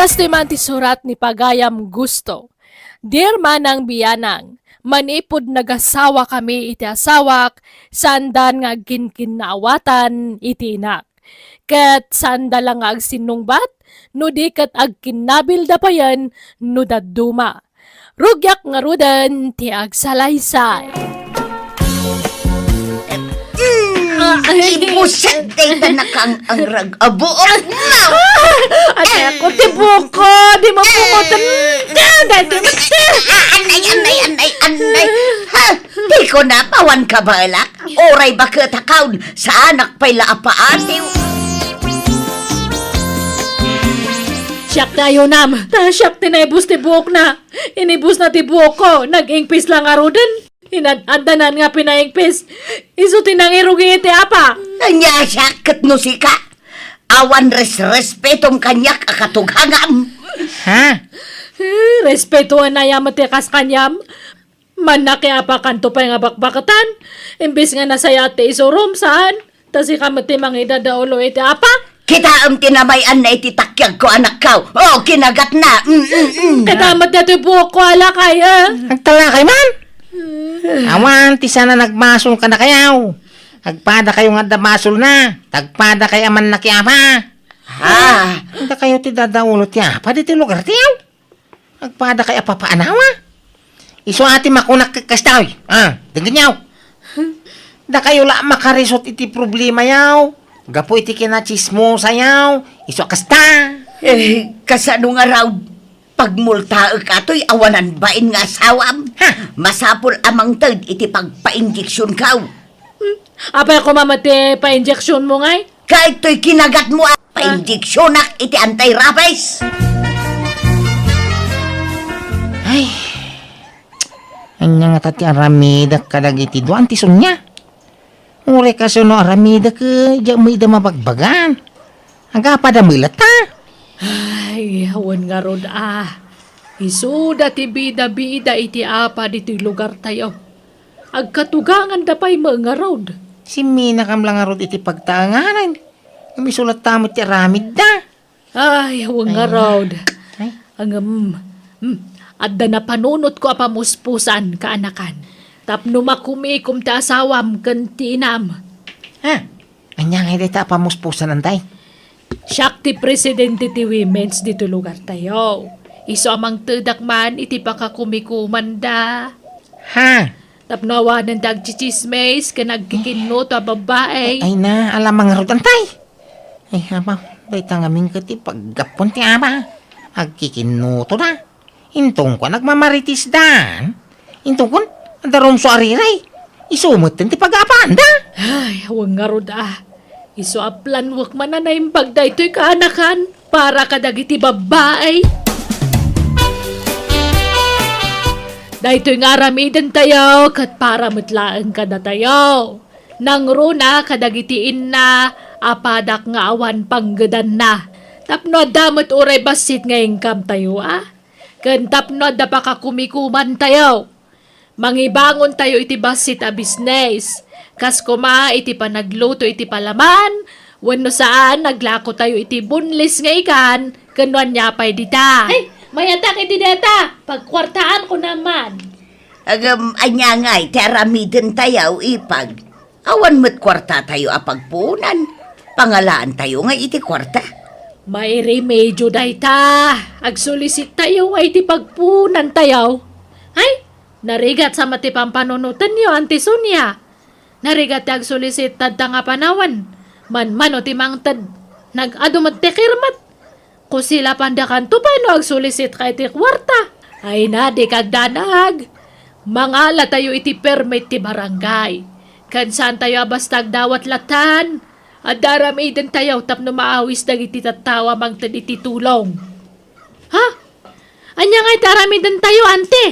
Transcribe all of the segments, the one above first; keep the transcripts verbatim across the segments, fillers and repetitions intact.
Ti man ti surat ni Pagayam Gusto. Dear Manang Bianang, manipud nagasawa kami iti asawak, saandan nga agkinkinnaawatan iti inak. Ket saanda la nga agsinnungbat, no di ket agkinnabilda payen no dadduma. Rugiak ngaruden ti agsalaysay. Mm, ay, ibuset dayta nakang-angrag a buok na. Ate ko, ti buko, di mapukotan. Dahil di mati. Ah, anay, anay, anay, anay. Ha? Di ko napawan kabalak. Uray baket a kaon, saanak pay la a paatiw. Siak ti ayunam, ta siak ti naibus ti buokna. Inibusna ti buokko, nag-ingpis la ngaruden. Inad-addanan nga pinaingpis, isu ti nangirugi iti apa. Ania siak ket no sika? Awan resrespetom kaniak a katugangam. Ha? Eh, respetoan aya met ti kas kaniam. Mannakiapakanto pay nga bakbaketan, imbes nga nasayaat ti isurom, saan? Ta sika met ti mangidadaulo iti apa? Kitaem ti namay-anna iti takiagko, anakko. O, kinagatna. Mm, mm, mm. Kitaem met datoy buokko a lakay, eh. Agtalakay man. Awan ti saan a nagbasol kadakayo. Agpadakayo nga adda basolna. Tagpadakayo a mannakiapa. Ah. Dakayo ti dadaulo ti apa ditoy lugartayo. Agpadakayo a papaanawa. Isu a ti makunak ket kastoy. Ah, denggenyo. Dakayo la makarisot iti problemayo. Gapu iti kinatsismosayo. Isu a kasta. Eh, kasano ngarud? Pagmultaek atoy awanan bain nga asawam. Ha? Masapul a mangted iti pagpainjeksionko. Hmm? Apay koma met ti painjeksionmo ngay? Kaytoy kinagatmo a painjeksionak iti anti-rabies. Ay, ania ngata ti aramidek kadagiti dua ti Sonia? Uray kasano aramidek, eh, diak met ida mabagbagan. Agapada met latta. Ay, wen ngarud a. Isuda ti bida-bida iti apa ditoy lugartayo. Agkatuganganda pay met ngarud. Simminakam la ngarud iti pagtaenganen. Ngem isu latta met ti aramidda. Ay, wen ngarud. Ay. Ngem, hmm, adda napanunotko a pamuspusan, kaanakan. Tapno makumikom ti asawam ken ti inam. Ha? Ania ngay dayta a pamuspusan, antay? Siak ti presidente ti women's ditoy lugartayo. Isu a mangtedak man iti pakakumikomanda. Ha? Tapno awanen ti agtsitsismis ken agkikinnuto a babbai. Ay na, ala ngarud, antay. Ay, apa, dayta ngamin ket ti paggapuan ti ama. Agkikinnuto da. Inton kuan, agmamarites dan. Inton kuan, adda rumso a riray. Isu metten ti pagapaanda. Ay, wen ngarud a. Isu a planwek man a naimbag daytoy kaanakan para kadagiti babbai. Daytoy nga aramidentayo ket para met laeng kadatayo. Nangruna kadagiti inna a padak nga awan panggedanna, tapno adda met uray bassit nga income tayo a, ken tapno adda pakakumikumantayo. Mangibangontayo iti bassit a bisnes, kas koma iti panagluto iti palaman, wenno saan, naglakotayo iti boneless nga ikan, ken no ania pay dita. Ay, mayatak iti deta, pagkuartaanko naman. Agam, ania ngay ti aramidentayo, ipag? Awan met kuartatayo a pagpuonan. Pangalaantayo ngay iti kuarta. Mairemedio dayta. Agsolisittayo nga iti pagpuonantayo. Ay, narigat sa met ti pampanunotenyo, Auntie Sonia. Narigat ti agsolisitadta nga panawen. Manmano ti mangted. Nag-adu met ti kirmet. Kusilapandakanto pay no agsolisit ka iti kuarta. Ay na, di kagdanag. Mangalatayo iti permit ti barangay. Ken saantayo a basta agdawat latan. Adda aramidentayo tapno maawis dagiti tattao a mangted iti tulong. Ha? Ania ngay ti aramidentayo, ante?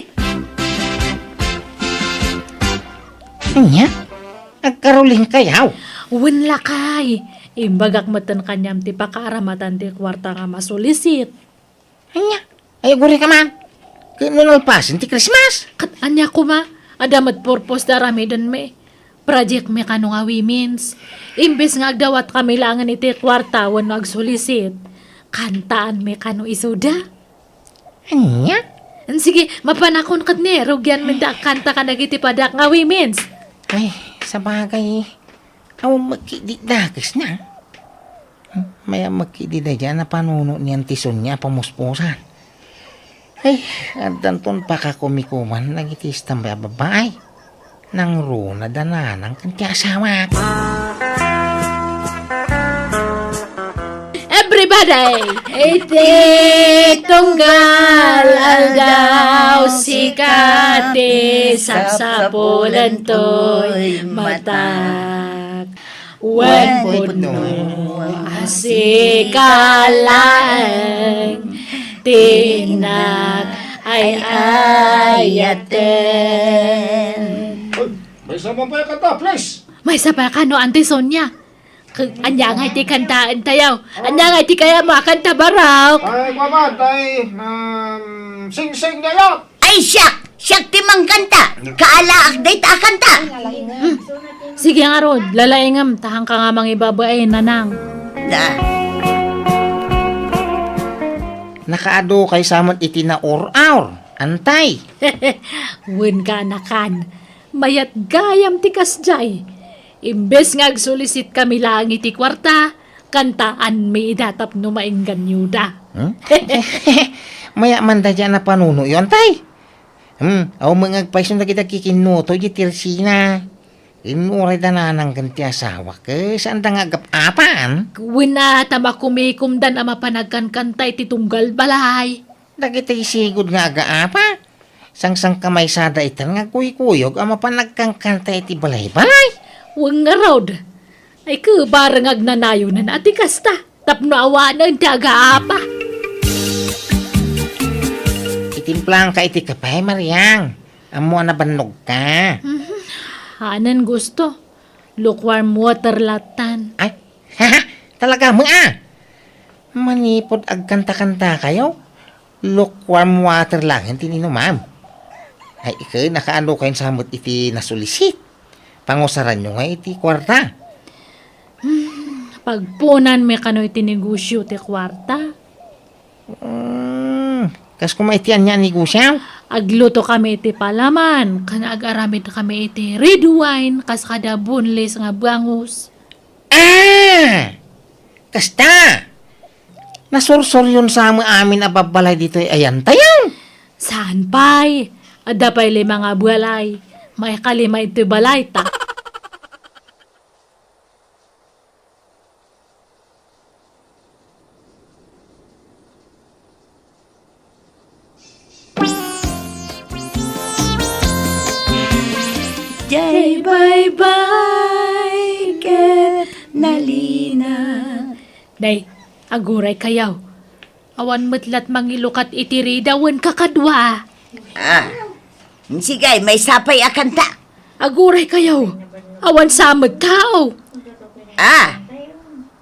Ania? Agkarulingkayo? Wen lakay. Imbagak metten kaniam ti pakaaramatan ti kuarta nga masolisit. Ania? Ay, agurika man. Ket no nalpasen ti Christmas? Ket ania koma? Adda met purpose ti aramidenmi. Project mi kano nga women's. Imbes nga agdawat kami laengen iti kuarta wenno agsolisit, Kantaanmi kano isuda? Ania? Sige, mapanakon ket ni, rugianmi da kanta kadagiti padak nga women's. Ay, sabagay, awan met ketdi dakesna. Hmm, mayat met ketdi daydiay a napanuno ni Auntie Sonia a pamuspusan. Ay, addanton pakakumikuman dagiti istambay a babbai. Nangruna da nanang ken ti asawak. Everybody! Iti tunggal aldaw, sika ti sapsapulentoy matak. Wen pudno a sika laeng ti innak ay ayaten. Uy, maysa man pay a kanta, please. Maysa pay a kano, Auntie Sonia? K-, ania ngay ti kantaentayo? Ania ngay ti kayatmo a kanta, barok? Ay, kua man, tay, um, singsing dayo. Ay, siak! Siak ti mangkanta! Kaalaak dayta a kanta! Hmm. Sige ngarud, lalaingem, ta haanka nga mangibabain, nanang. Da. Nakaadukay sa met iti naur-aur, antay. Wen, kanakan. Mayat gayam ti kasdiay. Imbes nga agsulisit kami laeng iti kuarta, kantaanmi ida tapno maingganyoda. Hmm? Mayat man daydiay a napanunoyo, antay. Hmm, awan met nga agpayso dagiti agkikinnuto iti tersina. Inuray da nanang ken ti asawak, eh, saanda nga agap-apan. Wen a, ta makumikomdan a mapan agkankanta iti tunggal balay. Dagiti sigud nga agaapa, sangsangkamaysada itan nga kuykuyog a mapan agkankanta iti balay-balay. Wen ngarud, ay, kebareng agnanayonen a ti kasta, tapno awanen ti agaapa. Itimplaanka iti kape, Mariang. Ammo a nabannogka. Mhm. Hanen gusto. Lukewarm water lattan. Ay, talaga met a. Manipud agkanta-kantakayo, lukewarm water laeng ti inumam. Ay, ket nakaano kayon sa met iti nasulisit? Pangusaranyo nga iti kuarta. Hmm, pagpunanmi kano iti negosio ti kuarta. Hmm, kas kuma iti ania a negosio? Agluto kami iti palaman, ken agaramid kami iti red wine, kas kada boneless nga bangus. Ah! Kasta! Nasursuryon sa amin a babbalay ditoy ayantayon? Saan pay? Adda pay lima nga balay. Maikalima itoy balay ta. Jay baybay ket nalina. Nay, aguray kayo. Awan met lat mangilukat iti rida wen kakadua. Ah, sige, maysa pay a kanta. Aguray kayo. Awan sa met tao. Ah,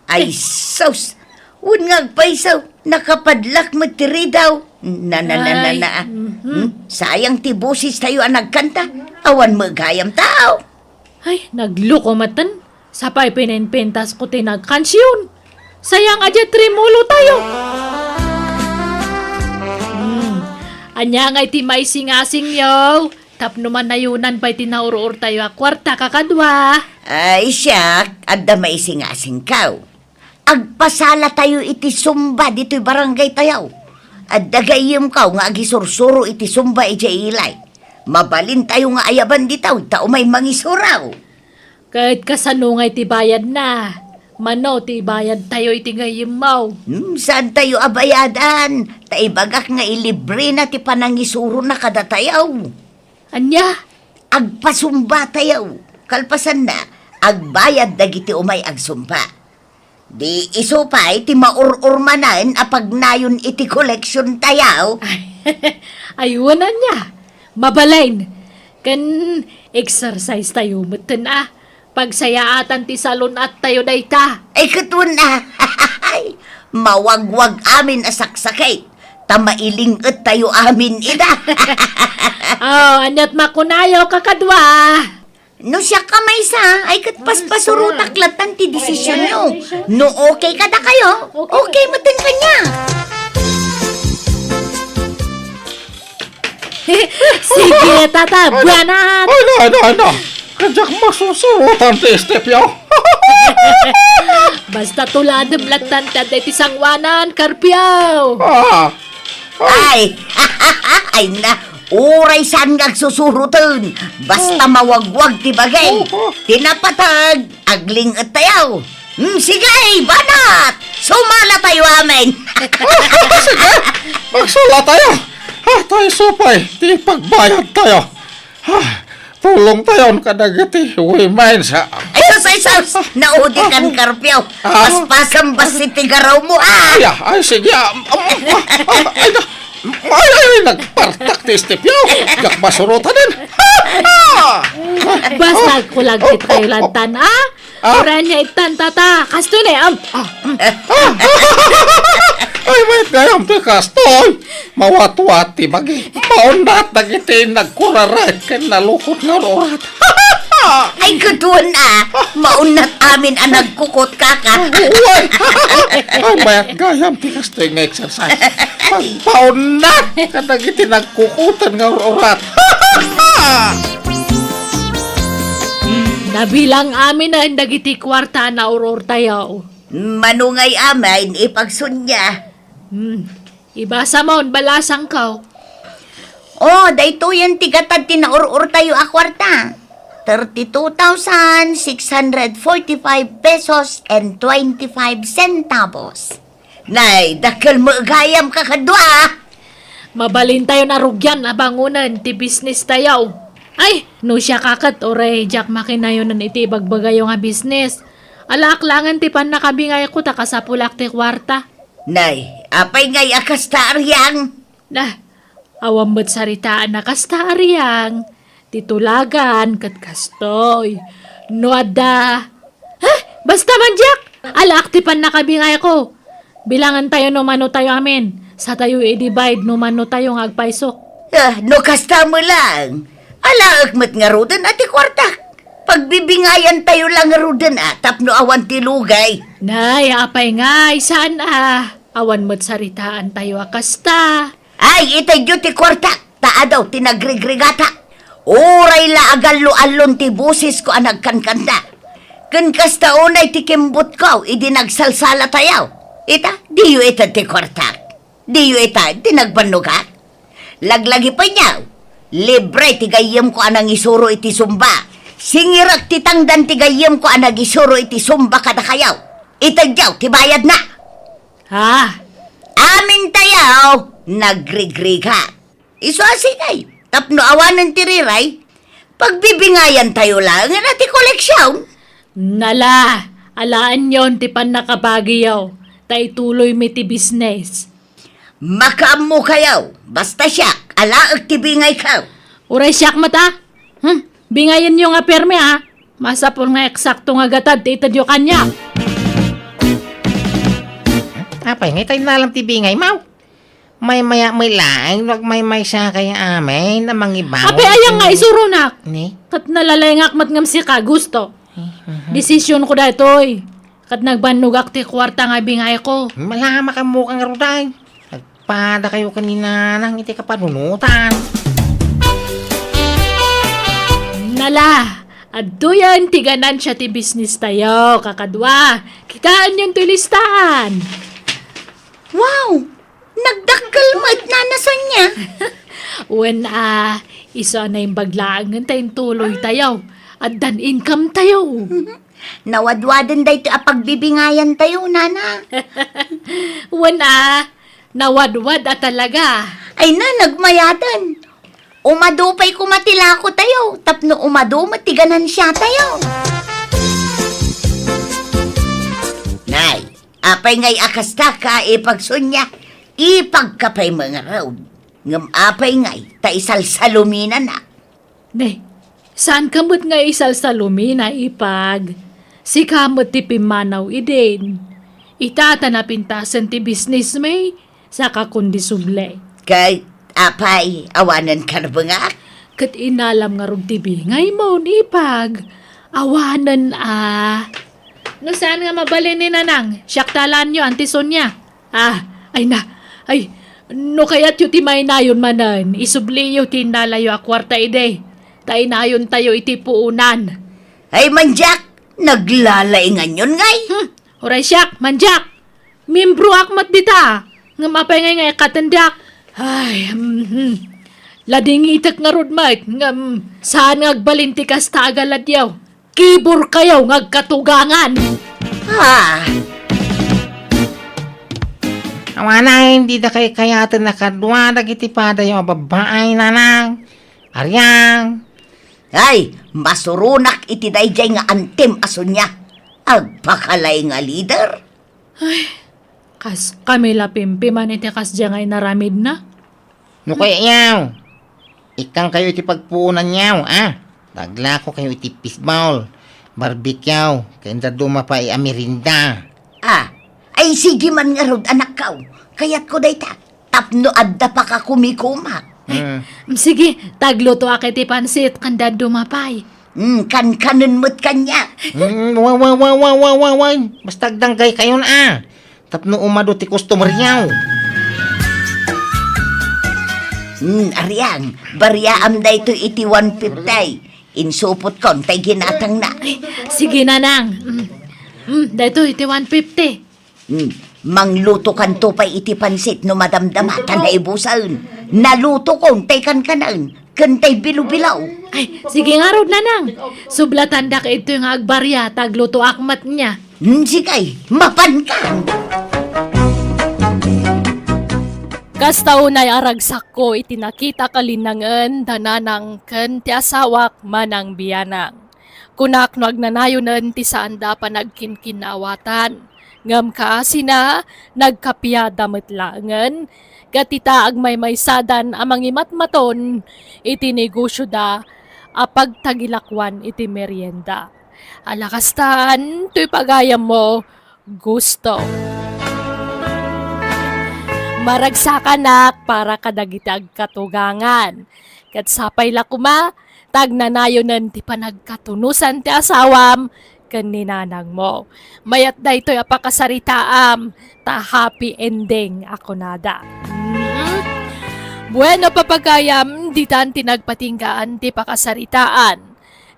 ay, sus! Wen nga agpayso, nakapadlak met ti ridaw. Na, na, na, na, Ay, na. Mhm. Hmm? Sayang ti boses tayo a nagkanta. Awan met gayam tao. Ay, nagluko maten. Sapay pininpintas ko ti nagkansion. Sayang a diay trimulo tayo. Hmm. Ania nga iti maisingasing yo? Tapno manayonan pay ti naur-or tayo a kuarta kakadua. Ay, siak, adda maisingasingkaw. Agpasala tayo iti Zumba ditoy barangay tayo. Adda gayyemkaw nga agisursuro iti Zumba idiay ilay. Mabalin tayo nga ayaban ditaw, ta umay mangisuro. Ket kasano nga iti bayadna? Mano ti ibayad tayo iti gayyemmo? Hmm, saan tayo a bayadan? Ta ibagak nga ilibre na ti panangisurona kada tayo. Ania? Agpasumba tayo. Kalpasanna, agbayad dagiti umay agsumba. Di isu pay ti maur-ur manen a pagnayon iti koleksion tayo. Ay, wen ania, mabalin. Ken exercise tayo metten a. Pagsayaatan ti salun-at tayo dayta. Ay, ket wen a. Mawagwag amin a saksakit. Ta mailing-et tayo amin ida. Oh, aniat makunayo, kakadua? No siak a maysa, ay ket paspasurotak latta ti desisionyo. No okay kadakayo, okay metten kaniak. Sige, tata, banat! Ay, na, na, na. Kadiak masusurotan ti stepyo. Basta tuladem lattan ti adda iti sangoanan, Carpio. Ah. Ay, ay na, uray saan nga agsusuroten. Basta mawagwag ti bagay. Ti napateg, agling-ettayo. Hmm, sige, banat! Sumalatayo amin! Sige, magsalatayo. Ah, tay supay, ti pagbayadtayo. Ah, tulongtayon kadagiti women sa... Ay, sus, ay, sus! Naudikan, Carpio. Ah. Paspasam bassit ti garawmo, ah! Ay, ah, ay, sige, ah, um, ah, ah, ay, na, ay, ay, ay, nagpartak ti stepyo. Diak masurotanen. Basta agkulag ti Thailand tan, ah? Ah? Uray ania ittan, tata. Kastoy ne, am. Ah, mm. Ay, mayat gayam ti kastoy. Mawatwat ti bagi. Maunnat dagiti nagkurarag ken nalukot nga ur-urat. Ay, kuduan a. Maunnat amin a nagkukot, kaka. Uy! Ay, mayat gayam ti kastoy nga exercise. Pagpaunnat kadagiti nagkukotan nga ur-urat. Nabilang aminen dagiti kuarta a naur-urtayo. Mano ngay amin, ipagsunia. Hmm. Ibasa mon, balasangko. Oh, daytoyen ti gatad ti naur-urtayo a kuarta. Thirty-two thousand six hundred forty-five pesos and twenty-five centavos. Nay, dakkel met gayam, kakadua. Mabalintayon a rugian a bangonen ti bisnistayo. Ay, no siak a ket, uray diak makinayonen iti ibagbagayo nga bisnis. Alaak laengen ti pannakabingayko ta kasapulak ti kuarta. Nay, apay ngay a kasta, Ariang? Nah, awan met saritaan a kasta, Ariang. Ti tulagan ket kastoy. No adda, ha? Basta man diak! Alaak ti pannakabingayko. Bilangentayo no manotayo amin. Satayo i-divide no manotayo nga agpaysok. Ah, no kasta met laeng, alaek met ngaruden a ti kuartak. Pagbibingayantayo la ngaruden a tapno awan ti lugay. Nay, apay ngay, saan a? Awan met saritaantayo a kasta. Ay, itedyo ti kuartak, ta adu ti nagrigrigatak. Uray la agallo-allon ti bosesko a nagkankanta. Ken kasta unay ti kimbutko idi nagsalsalatayo. Ita, diyo ited ti kuartak. Diyo ita ti nagbannogak. Laglagipenyo, libre ti gayyemko a nangisuro iti Zumba. Singirek ti tangdan ti gayyemko a nagisuro iti Zumba kadakayo. Itedyo ti bayadna. Ha? Amintayo, nagrigrigat. Isu a sige, tapno awanen ti riray, pagbibingayantayo laengen a ti koleksion. Nala, alaenyon ti pannakabagiyo, ta ituloymi ti bisnes. Makaammokayo, basta siak, alaek ti bingayko. Uray siak met a? Hmm, bingayenyo nga permi a. Masapul nga eksakto nga gatad ti itedyo kaniak. Apay, nga itay na lang ti bingay, maw? Maymaya met laeng no agmaymaysa kay amin a mangibaon. Apay, aya nga isuronak? Ni? Ket nalalengak met ngem sika, gusto. Eh, mhm. Desisionko daytoy. Ket nagbannogak ti kuarta nga bingayko. Malamak ammo ka nga ruday. Nagpadakayo ken ni Nanang iti kapanunotan. Nala, adtoyen ti ganansia ti bisnistayo, kakadua. Kitaenyon ti listaan. Wow! Nagdakkel met, Nana Sonia. Wen a, isu a naimbag laengen ta intuloytayo. Addan income tayo. Nawadwaden daytoy a pagbibingayantayo, Nana. Wen a, nawadwad a talaga. Ay na, nagmayaten. Umadu pay koma ti lakotayo, tapno umadu met ti ganansiatayo. Nay, apay ngay a kasta ka, ipagsunia, ipagka pay mangarud. Ngem apay ngay ta isalsaluminanak? Ne, saanka met nga isalsalumina, ipag. Sika met ti pimmanaw idin. Ita ta napintasen ti bisnismi, saka kundi suble. Ket apay, awanen karbengak? Ket inalam ngarud ti bingaymo, nipag. Awanen a. No saan nga mabalin ni Nanang, siak ta laenyo, Auntie Sonia. Ah, ay na. Ay, no kayatyo ti mainayon manen, isubliyo ti innalayo a kuarta idi. Ta inayontayo iti puonan. Ay, mandiak, naglalainganyon ngay? Hmm, uray siak, mandiak. Miembroak met dita. Ngem apay ngay nga ikkatendak? Ay, mhm. Ladingitek ngarud met, ngem saan nga agbalin ti kasta a galadyo. Kiborkayo nga agkatugangan. Ah. Awanay, dida kaykayaten a kadua dagiti padayo a babbai, Nanang. Ariang. Ay, masuronak iti daydiay nga antim a Sonia. Agpakalay nga leader. Ay, kas kami la pimpiman iti kasdiay nga inaramidna. No kayatyo, ikkankayo iti pagpuonanyo, a? Taglakokayo iti fishball, barbecue, ken dadduma pay a merienda. Ah, ay, sige man ngarud, anakko. Kayatko dayta. Tapno adda pakakumikumak. Ay, mm, sige, taglutoak iti pansit, ken dadduma pay. Mm, kankanen met kaniak. Mm, wa, wa, wa. Basta agdanggaykayon, a. Tapno umadu ti customeryo. Mm, Ariang, bariaam daytoy iti one fifty. Insupotkon tay ginatangna. Ay, sige, Nanang. Mm. Mm, daytoy iti one fifty. Hmm, manglutokanto pay iti pansit no madamdama ta naibusen. Nalutokon tay kankanen ken tay bilo-bilo. Ay, sige ngarud, Nanang. Sublatandak iti nga agbaria ta aglutoak met nia. Hmm, sige, mapanka. Kasta unay a ragsakko iti nakitak a linnangen da Nanang ken ti asawak Manang Bianang. Kunak no agnanayonen ti saanda a panagkinkinnaawatan. Ngem kaasina, nagkapiada met laengen, ket ita agmaymaysadan a mangimatmaton iti negosioda a pagtagilakoan iti merienda. Ala kastan, toy pagayammo, gusto. Maragsakanak para kadagiti agkatugangan. Ket sapay la koma, ta agnanayonen ti panagkatunosan ti asawam ken ni nanangmo. Mayat daytoy a pakasaritaam, ta happy ending a kunada. Hmm? Bueno, papagayam, ditan ti nagpatinggaan ti pakasaritaan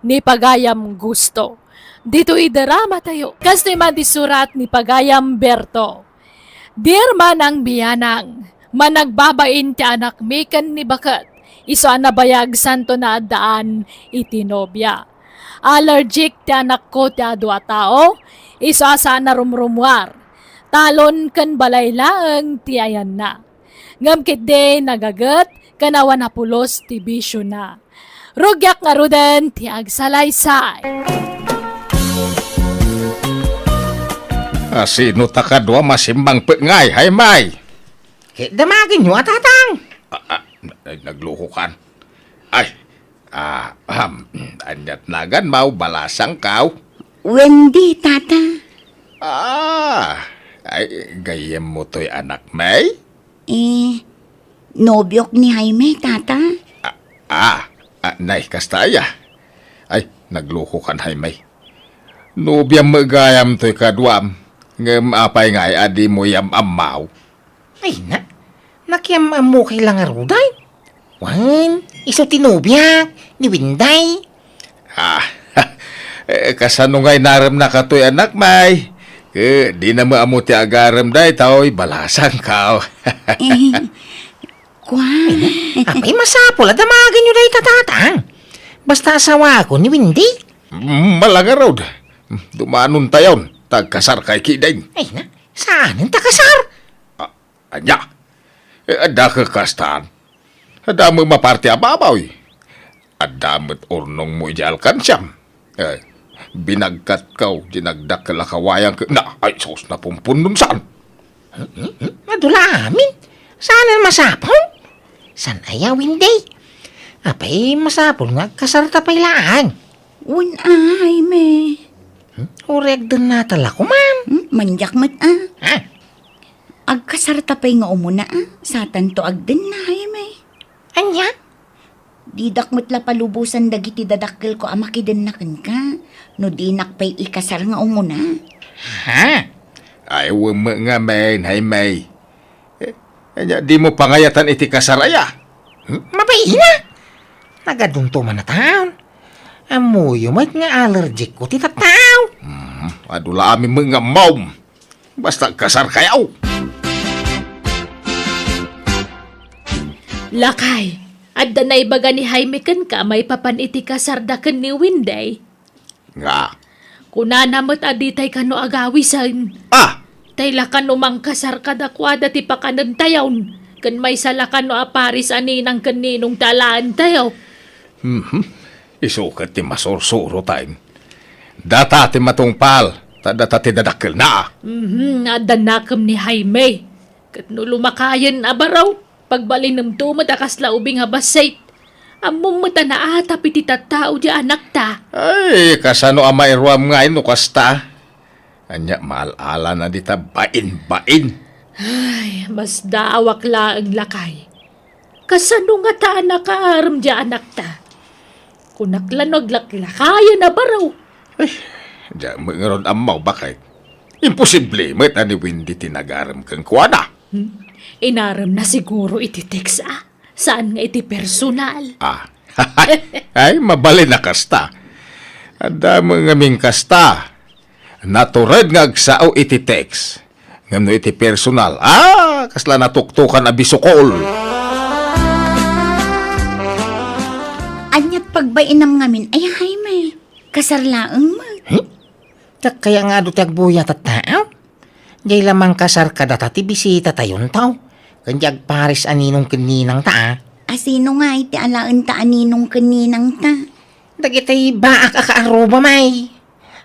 ni pagayam gusto. Ditoy drama tayo. Kastoy man ti surat ni pagayam Berto. Dear Manang Bianang, managbabain ti anakmi ken ni baket. Isu a nabayag santo naaddaan iti nobia. Allergic ti anakko ti adu a tao, isu a saan a rumrumuar. Talon ken balay laeng ti ayanna. Ngem ketdi nagaget ken awan a pulos ti bisiona. Rugiak ngaruden ti agsalaysay. A, sino ta kadua masimbang pet ngay, Jaime? Ket damagenyo a tatang. A, a, ay, naglukokan. Ay, a, ahem, aniat naganmo, balasangko? Wendy, tata. A, ay, gayyemmo toy anakmi? Eh, nobiok ni Jaime, tata. A, a, a, nay, kasta aya? Ay, naglukokan, Jaime. Nobiam met gayam toy kaduam, ngem apay ngay a dimo yam-ammo? Ay na, nakiam-ammokay la ngaruden? Wen, isu ti nobiak, ni Wendy. A, eh, kasano ngay naremnaka toy anakmi? Ket dina met ammo ti agarem daytoy, balasangko. Eh, kuan. Apay, masapul a damagenyo dayta, tatang. Basta asawako ni Wendy. Mm, ala ngarud. Dumanontayon, ta agkasarkay ketdin. Ay na, saanen ta kasar? A, Ania? Eh, adda kakastan. Adda met maparti a baboy. Adda met urnongmo idiay alkansiam. Eh, binagkatko, dinagdakkel a kawayan ket, na, ay, sus, napumpunnom saan? Hmm, hmm, hmm. Adu la amin. Saan a masapul? Saan aya, Wendy? Apay, masapul nga agkasarta pay laeng. Wen a, Jaime. Hmm? Uray agdennata la koma. Hmm? Maniak met a. Ha? Agkasarta pay nga umuna a, satanto agdenna, Jaime. Ania? Didak met la palubosan dagiti dadakkelko a makidenna kenka, no dinak pay ikasar nga umuna. Ha? Ay, wen met ngamin, Jaime. Eh, ania, dimo pangayatan iti kasar aya? Hmm? Mabain a! Nagadunto man a taon. Ammoyo met nga allergic ko ti tattao. Hmm, adu la amin met nga ammom. Basta agkasarkayo. Lakay, adda naibaga ni Jaime kenka maipapan iti kasarda ken ni Winday? Nga. Kunana met a ditay kano agawisen. Ah! Tay la kano mangkasar kadakuada ti pakanentayon, ken maysa la kano a paris a ninang ken ninong ti alaentayo. Mhm. Isu ket ti masursurotayo. Data ti matungpal, ta data ti dadakkelna. Mhm, adda nakem ni Jaime. Ket no lumakayen a baro, pagbalinemto met a kasla ubing a bassit. Ammom met a naatap iti tattao ti anakta. Ay, kasano a mairuam ngay no kasta? Ania, maal-alana dita bain-bain. Ay, masdaawak laeng, lakay. Kasano ngata a nakaarem ti anakta? Kunak la no aglaklakayen a baro. Ay, diak met ngarud ammo, baket. Imposible met a ni Windy ti nagarem kenkuana. Hmm? Inaremna siguro iti text, a? Saan nga iti personal? Ah. Ay, mabalin a kasta. Adda met ngamin kasta. Natured nga agsao iti text. Ngem no iti personal, ah, kasla natuktokan a bisukol. Ania't pagbainam ngamin, ay, Jaime? Kasar laeng met. Hmm? Diak kaya nga adu ti agbuya, tattao? Diay la mangkasar kadata ti bisitatayon, tao. Ken diay agparis a ninong ken ninangta, a. A sino ngay ti alaenta a ninong ken ninangta? Dagitay baak a kaarruba, may.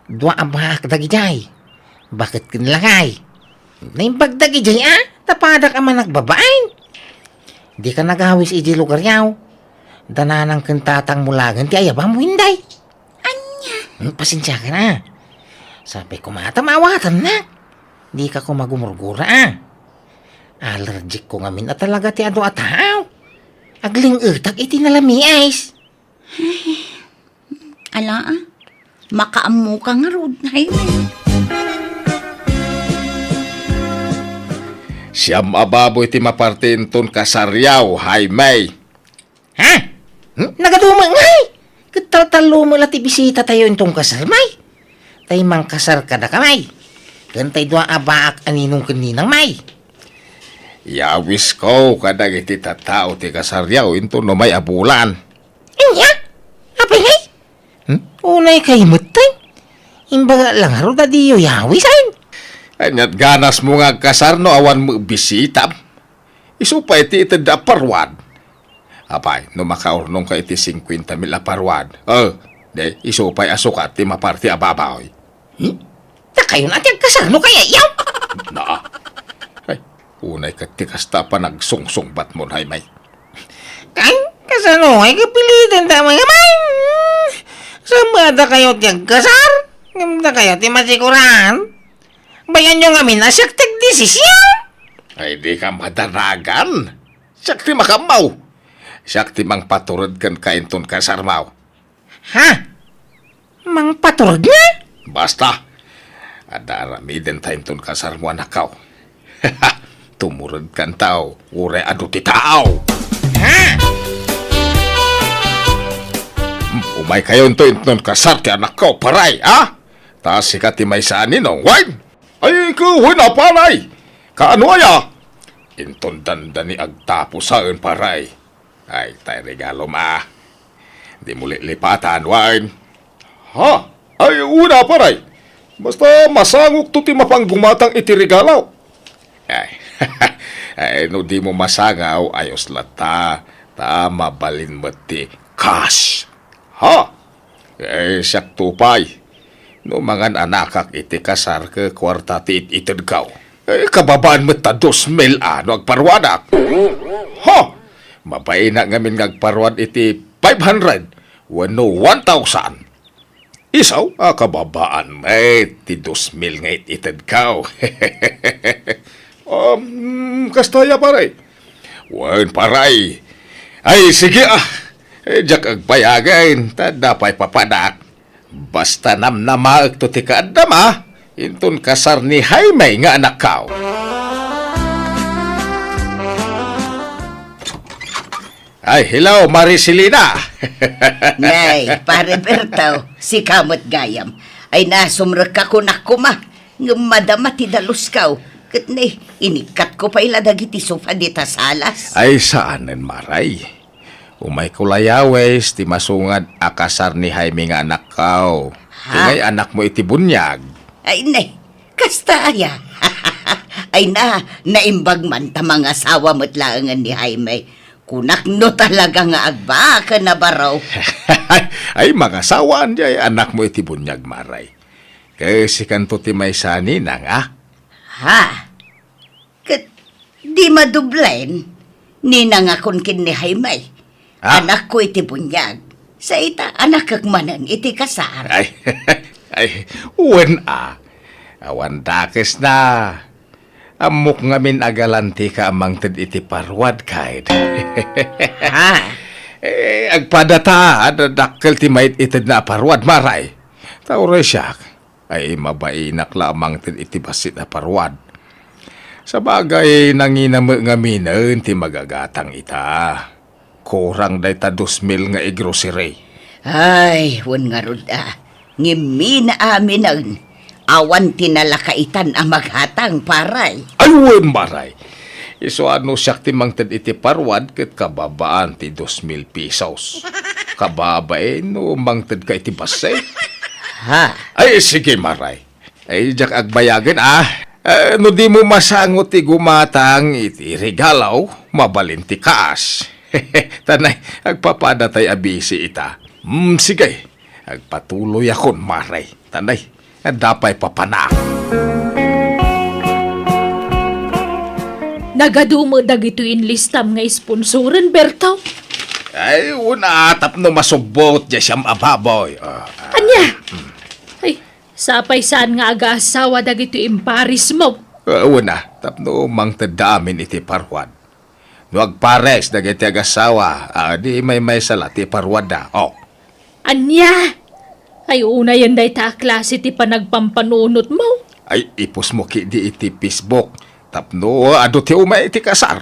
Dua a baak dagidiay. Baket ken lakay. Naimbag dagidiay, a? Tapadak a managbabain. Dika nagawis idiay lugaryo. Dananang ken tatangmo laengen ti ayabam, Winday. Ania? Hmm, pasensiakan, a. Sapay koma ta maawatannak. Dika koma gumurgura, a. Allergic ko ngamin a talaga ti adu a tao. Agling-etak iti nalamiis. Ala, a. Makaammoka ngarud, Jaime. Siam a baboy ti maparti inton kasaryo, Jaime. Ha? Hmm? Nagaduma ngay! Ket taltallo met la ti bisitatayo inton kasar, may. Tay mangkasar kadaka, may. Ken tay dua a baak a ninong ken ninang, may. Yawisko kadagiti tattao ti kasaryo inton umay a bulan. Ania? Apay ngay? Hmm? Unay kay metten. Imbaga la ngarud a diyo yawisen. Ania't ganasmo nga agkasar no awan met bisitam? Isu pay ti itedda a paruad. Apay, no makaurnongka iti singkuenta mil a paruad, eh, di, isu pay a sukat ti maparti a baboy. Hmm? Dakayon a ti agkasar no kayatyo? Na. Ay, unay ket ti kasta a panagsungsungbatmon, Jaime. Kan, kasano ngay kapiliten ta, Jaime? Saan ba dakayo ti agkasar? Ngem dakayo ti masikuran? Bayanyo ngamin a siak ti agdesisyon. Ay, dika madanagan. Siak ti makaammo. Siak ti mangpatured kenka inton kasarmo. Ha? Mangpatured nga? Basta. Adda aramidenta inton kasarmo, anakko. Tumuredkanto, uray adu ti tao. Ha? Umaykayo inton kasar ti anakko, paray, ha? Ta sika ti maysa a ninong, wen? Ay, ikaw, wen a, paray? Kaano aya? Inton dandani agtapusaen, paray. Ay, tay regalom a. Dimo lilipatan, wen? Ha? Ay, una, paray. Basta masangokto ti mapanggumatang iti regalo. Ay, ay, no dimo masangaw, ayos latta. Ta mabalin met ti cash. Ha? Eh, siakto pay. No mangan-anakak iti kasar ket kuarta ti it-itedko, eh, kababaan met ta dos mil a no agparuadak. Ha? Mabainak ngamin nga agparuad iti five hundred wenno one thousand. Isu a kababaan met ti dos mil nga it-itedko. Um, kasta aya, pare? Wen, pare. Ay, sige, a. Eh, diak agbayagen, ta adda pay papanak. Basta namnamaekto ti kaaddam, a, inton kasar ni Jaime nga anakko. Ay, hello, Maricelina. Nay, Pare Berto, sika met gayam. Ay, nasumrekka kunak koma. Ngem madama ti dalusko. Ket ne, inikkatko pay la dagiti sofa dita salas. Ay, saanen, Maray. Umayko layawis ti masungad a kasar ni Jaime nga anakko. Ha? Ti ngay anakmo iti buniag. Ay, ne, kasta aya. Ay na, naimbag man ta mangasawa met laengen ni Jaime. Kunak no talaga nga agbaken a baro. Ay, mangasawaan diay anakmo iti buniag, Maray. Kasikanto ti maysa, ninang, a? Ha? Ket di madublen, ninangakon ken ni Jaime. Ah. Anakko iti buniag. Sa ita, anakek manen iti kasar. Ay, ay, wen a. Awan dakesna. Ammok ngamin a galantika a mangted iti paruad, kaid. Ha? Eh, agpadata, adda dakkel ti mait-itedna a paruad, Maray. Ta uray siak, ay mabainak la a mangted iti bassit a paruad. Sabagay, nangina met ngaminen ti magagatang ita. Kurang dayta dos mil nga igrocery. Ay, wen ngarud a. Ngem mina aminen, awan ti nalakaitan a magatang, Paray. Ay, wen, Maray. Isu a no siak ti mangted iti paruad ket kababaan ti dos mil pesos. Kababain no mangtedka iti bassit. Ha? Ay, sige, Maray. Ay, diak agbayagen, a. Eh, no dimo masango ti gumatang iti regalo, mabalin ti kaas. Tanay, agpapadatay a bisi ita. Hmm, sige. Agpatuloyakon, Maray. Tanay, adda pay papanak. Nagadu met dagitoy inlistam nga sponsoren, Berto? Ay, wen a, tapno masubbot diay siam a baboy. Ah, ah. Ania? Ay, sapay saan nga agaasawa dagitoy imparismo? Ah, wen a, tapno mangtedda amin iti paruad. No agpares dagiti agassawa, a, di maymaysa la ti paruadda. Oh. Ania? Ay, unayen dayta a klase ti panagpampanunotmo. Ay, ipusmo ketdi iti Facebook tapno adu ti umay iti kasar,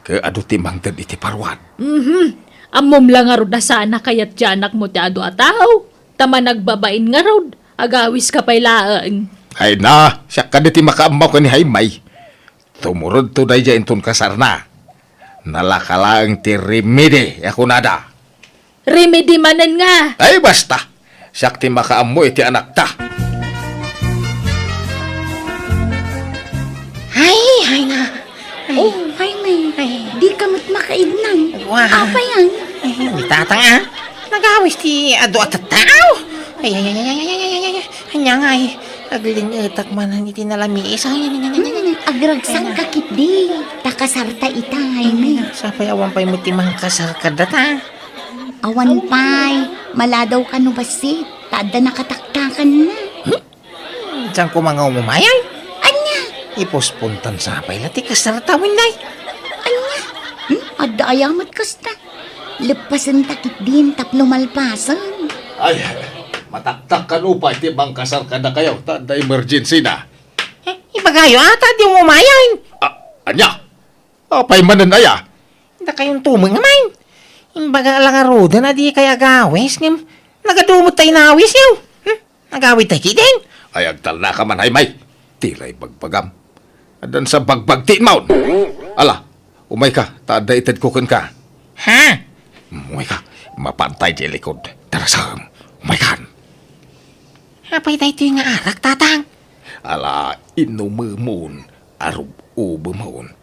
ket adu ti mangted iti paruad. Mhm. Ammom la ngarud a saan a kayat ti anakmo ti adu a tao, ta managbabain ngarud, agawiska pay laeng. Ay na, siak kadi ti makaammo ken ni Jaime. Tumurodto daydiay inton kasarna. Nalaka laeng ti remedy a kunada. Remedy manen nga. Ay, basta! Siak ti makaammo iti anakta. Ay, ay nga. Ay. Oh, Jaime. Ay. Di ka met makaidnan. Wa. Apay yan? Ay, ni Tatang, a. Nagawis ti adu a tattao. Ay, ay, ay. Ania ngay, aglin-etak manen iti nalamiis. Ay, ay, ay, ay, ay. Hmm, agragsak ka ketdi. Ta kasarta ita, Jaime. Ay, sapay awan pay met ti mangkasar kadata. Awan pay, maladaw ka no bassit, ta adda nakataktakanna. Hmm? Saan ko nga umumay? Ania? Ipuspontan sapay la ti kasarta, Winday. Ania? Hmm? Adda aya met kasta? Leppasenta ketdin tapno malpasen. Ay, mataktak kano pay ti mangkasar kadakayo, ta adda emergency na. Eh, ibagayo, a, ta di umumay. Ah, ania? Apay manen aya? Dakayon tumo nga man. Imbaga la ngaruden a dikay agawis, ngem nagadu met ta inawis, yaw. Hmm? Agawid tay ketdin. Ay, agtalnaka man, Jaime. Tila ibagbagam. Addan sa bagbag ti inmaon. Ala, umayka, ta adda itedko kenka. Ha? Umayka, mapantay ti likod. Tara, sam. Umaykan. Apay daytoy nga arak, Tatang? Ala, inumemon, arub-ubemon.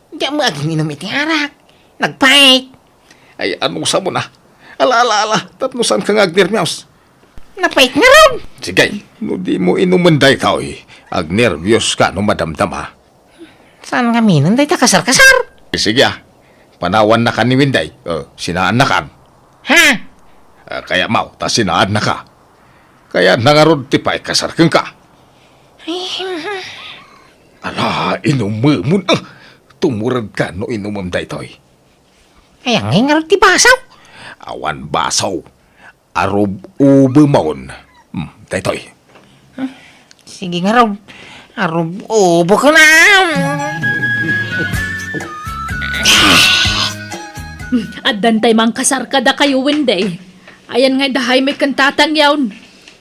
Diak met agin-inum iti arak. Nagpait. Ay, anusamon a? Ala, ala, ala, tapno saanka nga agnerbios. Napait ngarud. Sige, no dimo inumen daytoy, agnerbios ka no madamdama. Saan ngamin dayta kasar-kasar? Sige a. Panawannakan ni Winday. O, sinaannakan. Ha? Ah, kayatmo, ta sinaannaka. Kayatna ngarud ti paikasar kenka. Ay, hmm. Ala, inumemon, ah. Tumuredka no inumem daytoy. Ay, angay ngarud ti basaw. Awan baso. Arub-ubemon. Hmm, daytoy. Sige ngarud. Arub-ubekon. Addan tay mangkasar kadakayo, Wendy. Ayan nga da Jaime ken Tatang yaon.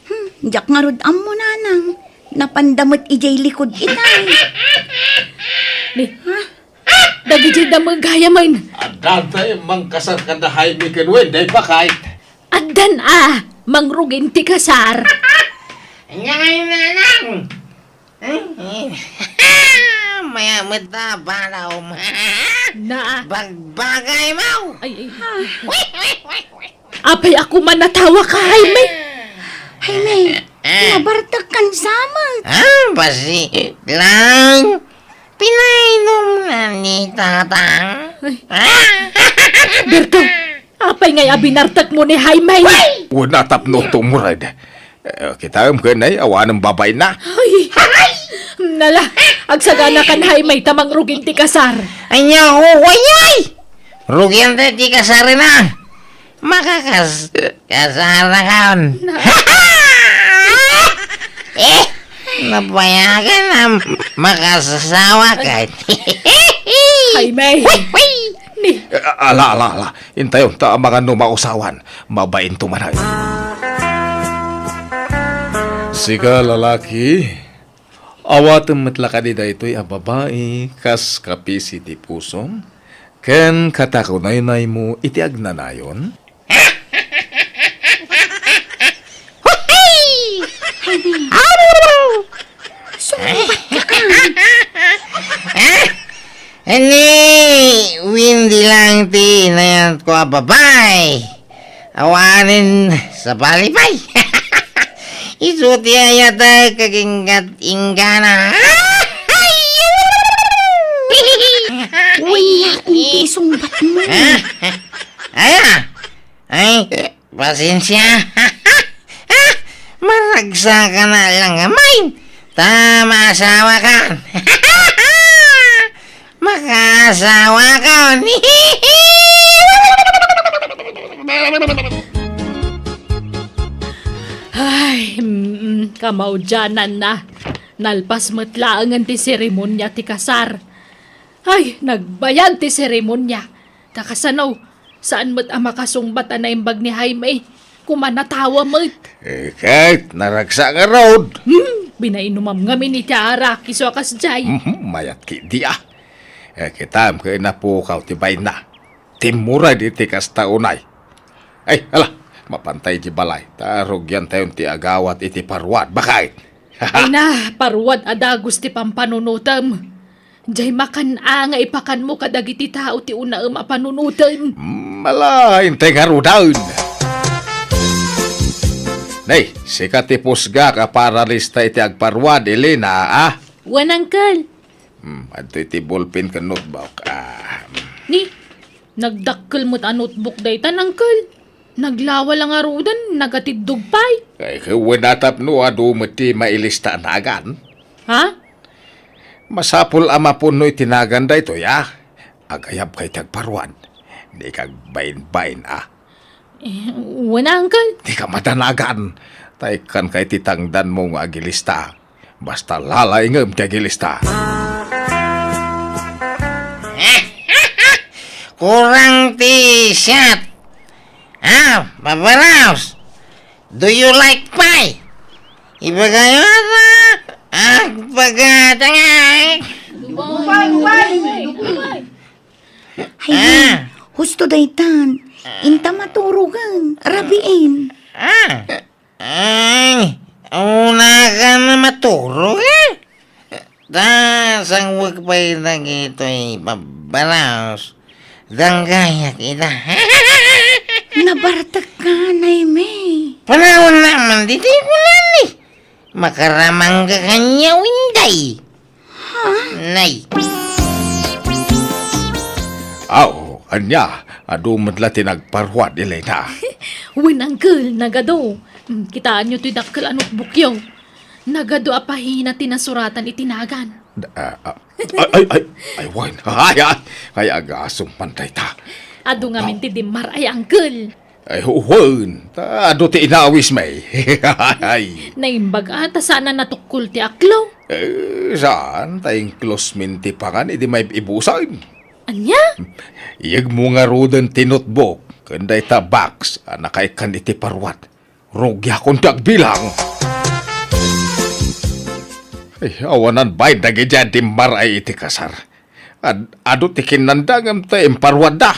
Hmm, diak ngarud ammo, Nanang. Napanda met idiay likud itay. Ni, ha? Dagiti damagayam. Addan tay mangkasar kada Jaime ken Wendy, baket. Addan a, mangrugin ti kasar. Ania ngay, Nanang? Maya met ta balaom. Na. Bagbagay mo. Ay, ay. Apay a kuman natawaka, Jaime? Jaime, ah, nabartek kan samet. Ah, basi lang. Pinainom na ni Tatang. Ay. Ah. Berto, apay ngay a binartek mo ni Jaime? Wen a tapno tumured. Eh, kitaem ken ay, awanen babain na. Ay! Nala, agsagana kan Jaime ta mangrugin ti kasar. Ania, uway, ay! Rugian ti kasarna. Makakas-, kasar na kan. Na- Eh, napayagan na makasasawa ka. Jaime. Ni- Eh, ala, ala, ala. Intayon ta amangan no mausawan. Mabain tumanay. Sika, lalaki, awatem met la kadi daytoy a babai kas kapisi ti pusom ken katakunaynaymo iti agnanayon? Sumbat ka kan. Ni Wendy lang ti inayatko a babai. Awanen sabali pay. Isu ti ayatek ket inggana. Wen a, iti isungbat mo. Aya? Ay, pasensia. Maragsaka na lang ngamin. Ta maasawa ka. Makaasawa ka. Ay, mm, kamaudiananna. Nalpas met laengen ti seremonia ti kasar. Ay, nagbayag ti seremonia. Ta kasano, saan met a makasungbat a naimbag ni Jaime. Kuman natawa met. Eh, ket naragsak ngarud. Hmm, pinainumam ngamin iti araki so a kasdiay. Mhm, mayat ketdi a. Eh, kitaem ket napukaw ti bainna. Timmured iti kasta unay. Ay, ala, mapantay iti balay. Ta rugiantayon ti agawat iti paruad, baket. Ay na, paruad a dagus ti pampanunotem. Jay makan-a nga ipakanmo kadagiti tao ti unaem a panunotem. Mm, ala, intay ngaruden. Nay, sika ti pusgak a paralista iti agparuad, Elena, a? Wen, Uncle. Hmm, adtoy ti ballpen ken notebook. Ah. Ni, nagdakkel met a notebook daytan, Uncle. Naglawa la ngaruden, nagatiddog pay. Ay, wen a tapno adu met ti mailista a nagan. Ha? Masapul a mapunno iti nagan daytoy, a? Agayabka iti agparuan. Dika agbainbain, a? Eh, wen, Uncle. Dika madanagan. Ta ikkanka iti tangdanmo nga agilista. Basta lalaingem ti agilista. Kurang ti siat. Ah, Papa Rouse, do you like pie? Ibagayo ata. Agpagatangay. Ay, husto daytan. Inta maturogen, rabiin. Ah. Ay, una ka na maturog, eh? Ta, sangwek pay dagitoy babbalos. Danggayak ita. Nabartek ka, Nay May. Panawan naman, ditoy ko lang, eh. Makaramang ka kanya, Winday. Ha? Nay. Aw, ania, adu met la ti nagparuad, Elena. Wen, Uncle, nagadu. Mm, kitaenyo toy dakkel a notebookyo. Nagadu a pahina ti nasuratan iti nagan. Ah, ah, ay, ay, ay, ay, wen. Ay, ay, ay, agasem man dayta. Adu ngamin ti dimmar ay, Uncle. Ay, wen, ta adu ti inawismi. Ay. Naimbag a, ta saan a natukkol ti aklo? Eh, saan, ta inklusmin ti pangan idi maibusan. Ania? Iyegmo ngaruden ti notebook ken dayta box a nakaikkan iti paruat. Rugiakon ti agbilang. Ay, awanan bain dagiti a dimmar-ay iti kasar. Ad-, adu ti kinnanda ngem ta imparuatda.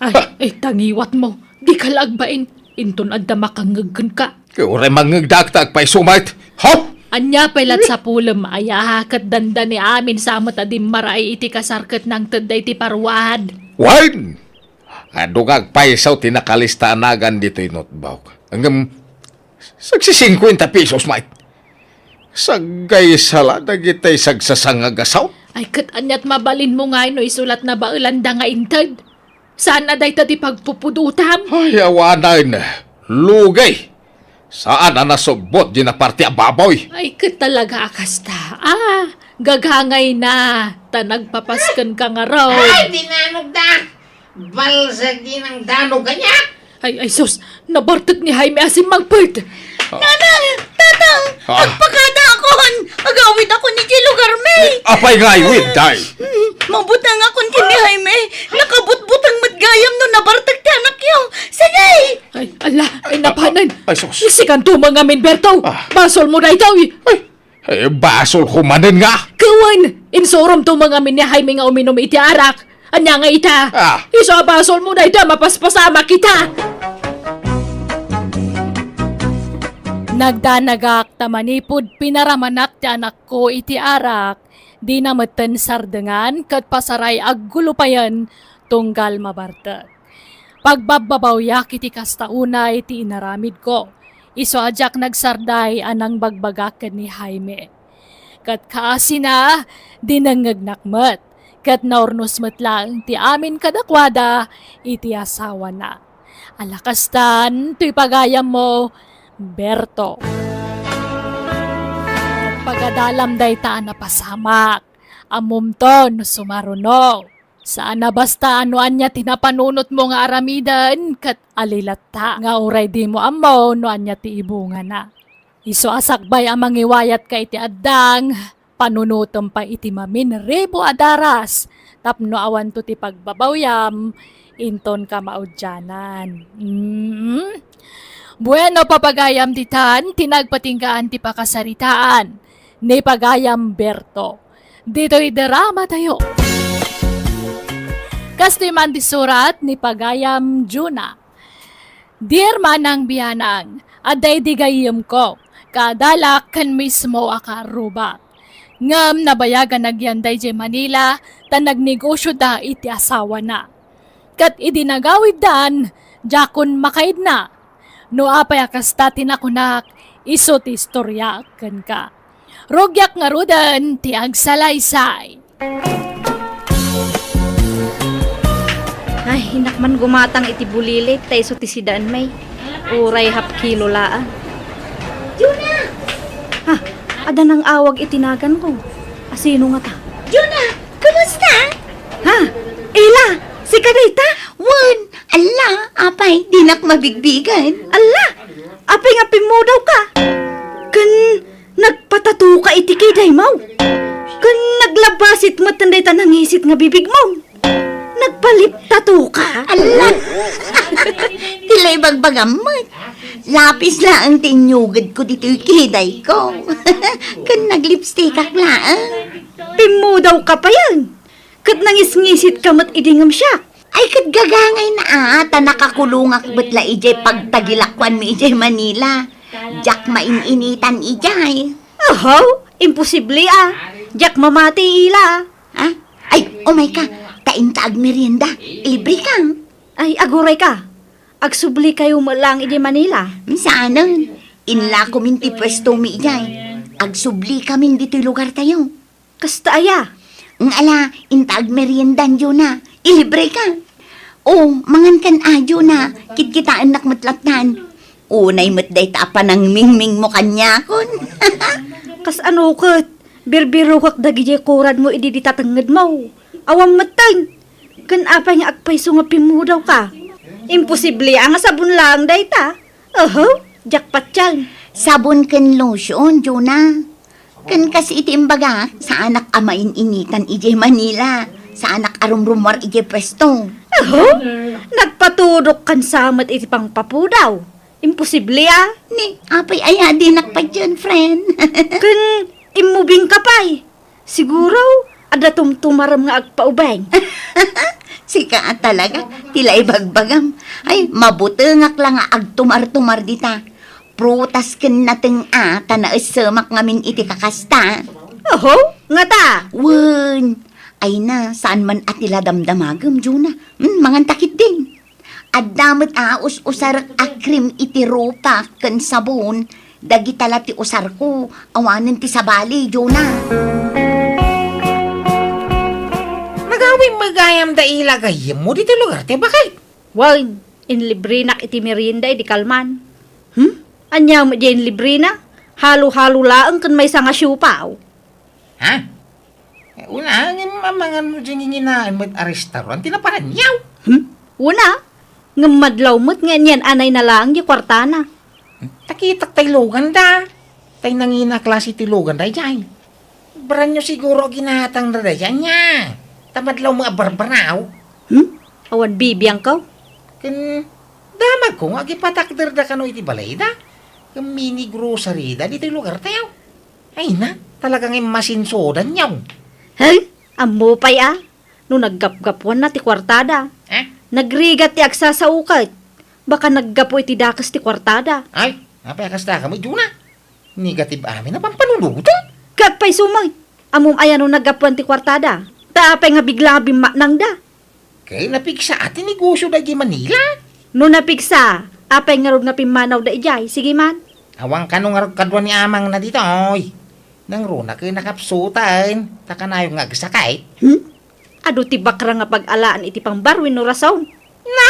Ay, ay, ta ngiwatmo. Dika la agbain. Inton adda makangngeg kenka. Ket uray mangngegda ta agpayso met. Haw! Ania pay latta sapulem, aya, ket dandani amin sa met a dimmar-ay iti kasar ket nangtedda iti paruat. Wen! Adu nga agpayso ti nakalista a nagan ditoy notebook. Ngem, sagsisingkuenta pesos met. Saggaysa la dagiti sagsasangagasaw. Ay, ket aniat mabalinmo ngay no isulat na baelanda nga inted? Saan a dayta ti pagpupudotam? Ay, awanen. Lugi. Saan a nasubbot di naparte a baboy. Ay, ket talaga a kasta. Ah, gagangay na. Ta nagpapasken ka ngarud. Ay, dinanogda! Balsag di nang danog kaniak! Ay, ay, sus! Nabartek ni Jaime a simmangpet! Ah. Nanang! Tatang! Ah. Agpakadaakon! Agawidakon idiay lugarmi! Apay nga awiday? Hmm, mabutangakon ken ni Jaime. Nakabutbutang met gayam no nabartek ti anakyo. Sige! Ay, ala, ay, napanen. Ay, sus. Sikanto mangamin, Berto. Ah. Basolmo daytoy. Ay, Eh, basolko manen nga. Ket wen, insuromto mangamin ni Jaime nga uminum iti arak. Ania nga ita? Ah. Isu a basolmo daytoy a mapaspasamak ita. Nagdanagak ta manipud pinaramanak ti anakko iti arak, dina metten sardengan ket pasaray aggulo payen tunggal mabartek. Pagbabbabawiak iti kasta unay ti inaramidko, isu a diak nagsarday a nangbagbagak ken ni Jaime. Ket kaasina, dinengngegnak met, ket naurnos met laeng ti amin kadakuada iti asawana. Ala kastan, toy pagayammo, Berto. Pagadalam dayta a napasamak, ammomto no sumaruno. Saan a basta no ania ti napanunotmo nga aramiden ket ali latta nga uray dimo ammo no ania ti ibungana. Isu a sakbay a mangiwayatka iti addang, panunotem pay iti maminribo a daras tapno awanto ti pagbabawiam inton kamaudianan. Mm. Bueno, papagayam ditan ti nagpatinggaan ti pakasaritaan ni pagayam Berto. Ditoy drama tayo. Kastoy man ti surat ni pagayam Juna. Dear Manang Bianang, adda idi gayyemko, kaadalak ken mismo a kaarrubak. Ngem nabayagan nagyan daydiay Manila ta nagnegosioda iti asawana. Ket idi nagawiddan, diakon makaidna. No apay a kasta ti nakunak, isu ti istoriaek kenka. Rugiak ngaruden ti agsalaysay. Ay, innak man gumatang iti bulilit ta isu ti sidaen, may. Uray half kilo laeng. Juna! Ha, adda nang-awag iti naganko. Asino ngata? Juna! Kumusta? Ha? Ila, sika dayta? Wen, alla, apay, dinak mabigbigen. Alla, apay nga pimmudawka? Ken nagpatatoka iti kidaymo? Ken naglabasit met dayta nangisit nga bibigmo? Nagpaliptatoka? Alla! Ti la ibagbagam met. Lapis laeng ti inyugedko ditoy kidayko. Ken naglipstikak laeng. Pimmudawka payen? Ket nangisngisitka met idi ngem siak? Ay, ket gagangayna a, ta nakakulongak met la idiay pagtagilakuanmi idiay Manila. Diak main-initan idiay. Ahaw, imposible a. Diak mamati ila. Ha? Ay, umayka, ta inta agmerienda, ilibreka. Ay, agurayka. Agsublikayo met laeng idiay Manila. Saanen, inlakomin ti puestomi idiay. Agsublikamin ditoy lugartayo. Kasta aya? Nga ala, inta agmeriendan, Juna. Ilibreka. O, mangankan a, Juna. Kitkitaennak met lattan. Unay met dayta a panangmingmingmo kaniakon. Kasano ket? Birbirokak dagidiay kuradmo idi dita tengngedmo. Awan metten. Ken apay nga agpayso nga pimmudawka? Imposible a nga sabon laeng dayta. Oho, diak patien. Sabon ken lotion, Juna. Ken kas iti imbagak, saanak a main-initan idiay Manila. Saanak a rumrumuar idiay puesto. Oho, nagpatudok kan sa met iti pangpapudaw. Imposible a. Ni, apay aya dinak patien, friend? Ken immubingka pay. Siguro, adda tumtumarem nga agpaubing. Sika a talaga, ti la ibagbagam. Ay, mabutengak la nga agtumar-tumar dita. Prutas ken nateng a, ta naessemak ngamin iti kakasta. Oho, ngata? Wen, ay na, saan man a ti la damdamagem, Juna. Hmm, manganta ketdin. Adda met a us-usarek a cream iti rupak ken sabon, dagita la ti usarko, awanen ti sabali, Juna. Nagawim met gayam da ila gayyemmo ditoy lugar ti bakay. Wen, inlibrenak iti merienda idi kalman. Hmm? Ania met diay inlibrena? Halo-halo laeng ken maysa nga siopaw. Ha? Eh, una, ngem amangan mo diay nginginaen met a restaurant ti naparanyaw. Hmm? Una, ngem madlaw met nga niyan-anayna laeng diay kuartana. Ta kitak tay luganda. Tay nangina a klase ti luganda idiay. Brand new siguro ginatangda daydiay, ania? Ta madlaw met a barbaraw. Hmm? Awan bibiangko. Ken damagko nga agipatakderda kano iti balayda. Ken mini grocery da ditoy lugartayo. Ay na, talaga nga immasinsodanyo. Hey, ammo pay a, no naggapgapuanna ti kuartada. Eh? Nagrigat ti agsasao ket baka naggapu iti dakes ti kuartada. Ay, apay a kasta kamo, Juna? Negative amin a pampanunoten. Ket pay sumet, ammom aya no naggapuan ti kuartada? Ta apay nga bigla nga bimmaknangda? Ket napigsa a ti negosio daydiay Manila. No napigsa, apay ngarud nga pimmanawda idiay? Sige man. Awan kano ngarud kadua ni amangna ditoy. Nangruna ket nakapsuten, ta kanayon nga agsakit. Hmm? Adu ti bakra nga pag-alaan iti pangbar wenno rason? Na,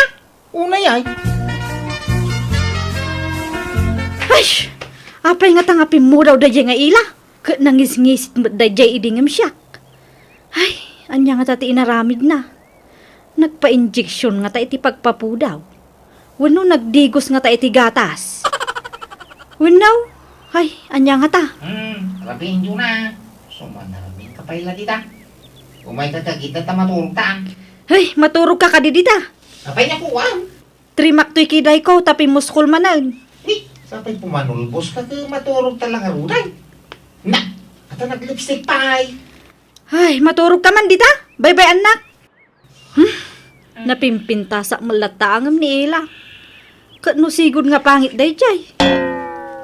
unay ay. Ay, apay ngata nga pimmudaw daydiay nga ila? Ket nangisngisit met daydiay idi ngem siak. Ay, ania ngata ti inaramidna? Nagpa-injection ngata iti pagpapudaw. Wenno nagdigos ngata iti gatas. Wenno, ay, ania ngata? Hmm, rabienyo na. Sumanarmin ka pay la dita. Umay ka kagita ta maturog ta. Ay, maturog ka kadi dita. Apay nga puwan? Trimak toy kidayko ta pimmuskol manen. Ni, sapay pumanulbos ka ket maturog ta la ngarud ay. Na, ata nag-lipstick pay. Ay, maturog ka man dita? Baybay-annak. Hmm? Napimpintasak met latta ngem ni Ela. Ket no sigud nga pangit daydiay.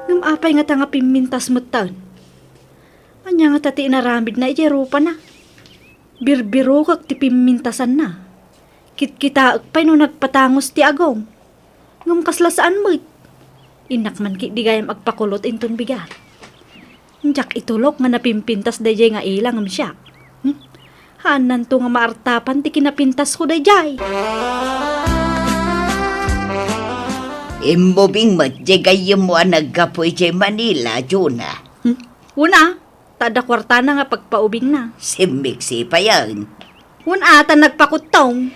Ngem apay ngata nga pimmintas metten? Ania ngata ti inaramidna idiay rupana? Birbirokek ti pimmintasanna. Kitkitaek pay no nagpatangos ti agong. Ngem kasla saan met. Innak man ketdi gayam agpakulot inton bigat. Diak itulok nga napimpintas daydiay nga ila ngem siak. Hmm? Haannanto nga maartapan ti kinapintasko daydiay. Immubing met diay gayyemmo a naggapu idiay Manila, Juna. Hmm? Una, ta adda kuartana nga pagpaubingna. Simmiksi payen. Wen a, ta nagpakuttong.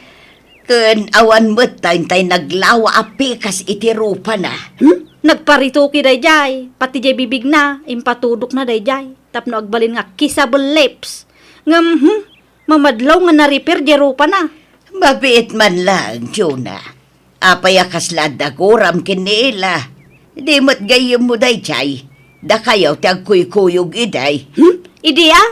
Ken awan met tay, tay naglawa a pikas iti rupana. Hmm? Nagparitoki daydiay, pati diay bibigna, impatudokna daydiay, tapno agbalin nga kissable lips. Ngem, hmm, mamadlaw nga na-repair diay rupana. Mabiit man laeng, Juna. Apay a kasla adda guram ken ni Ela? Di met gayyemmo daydiay. Dakayo ti agkuykuyog idiay. Hmm? Idi a?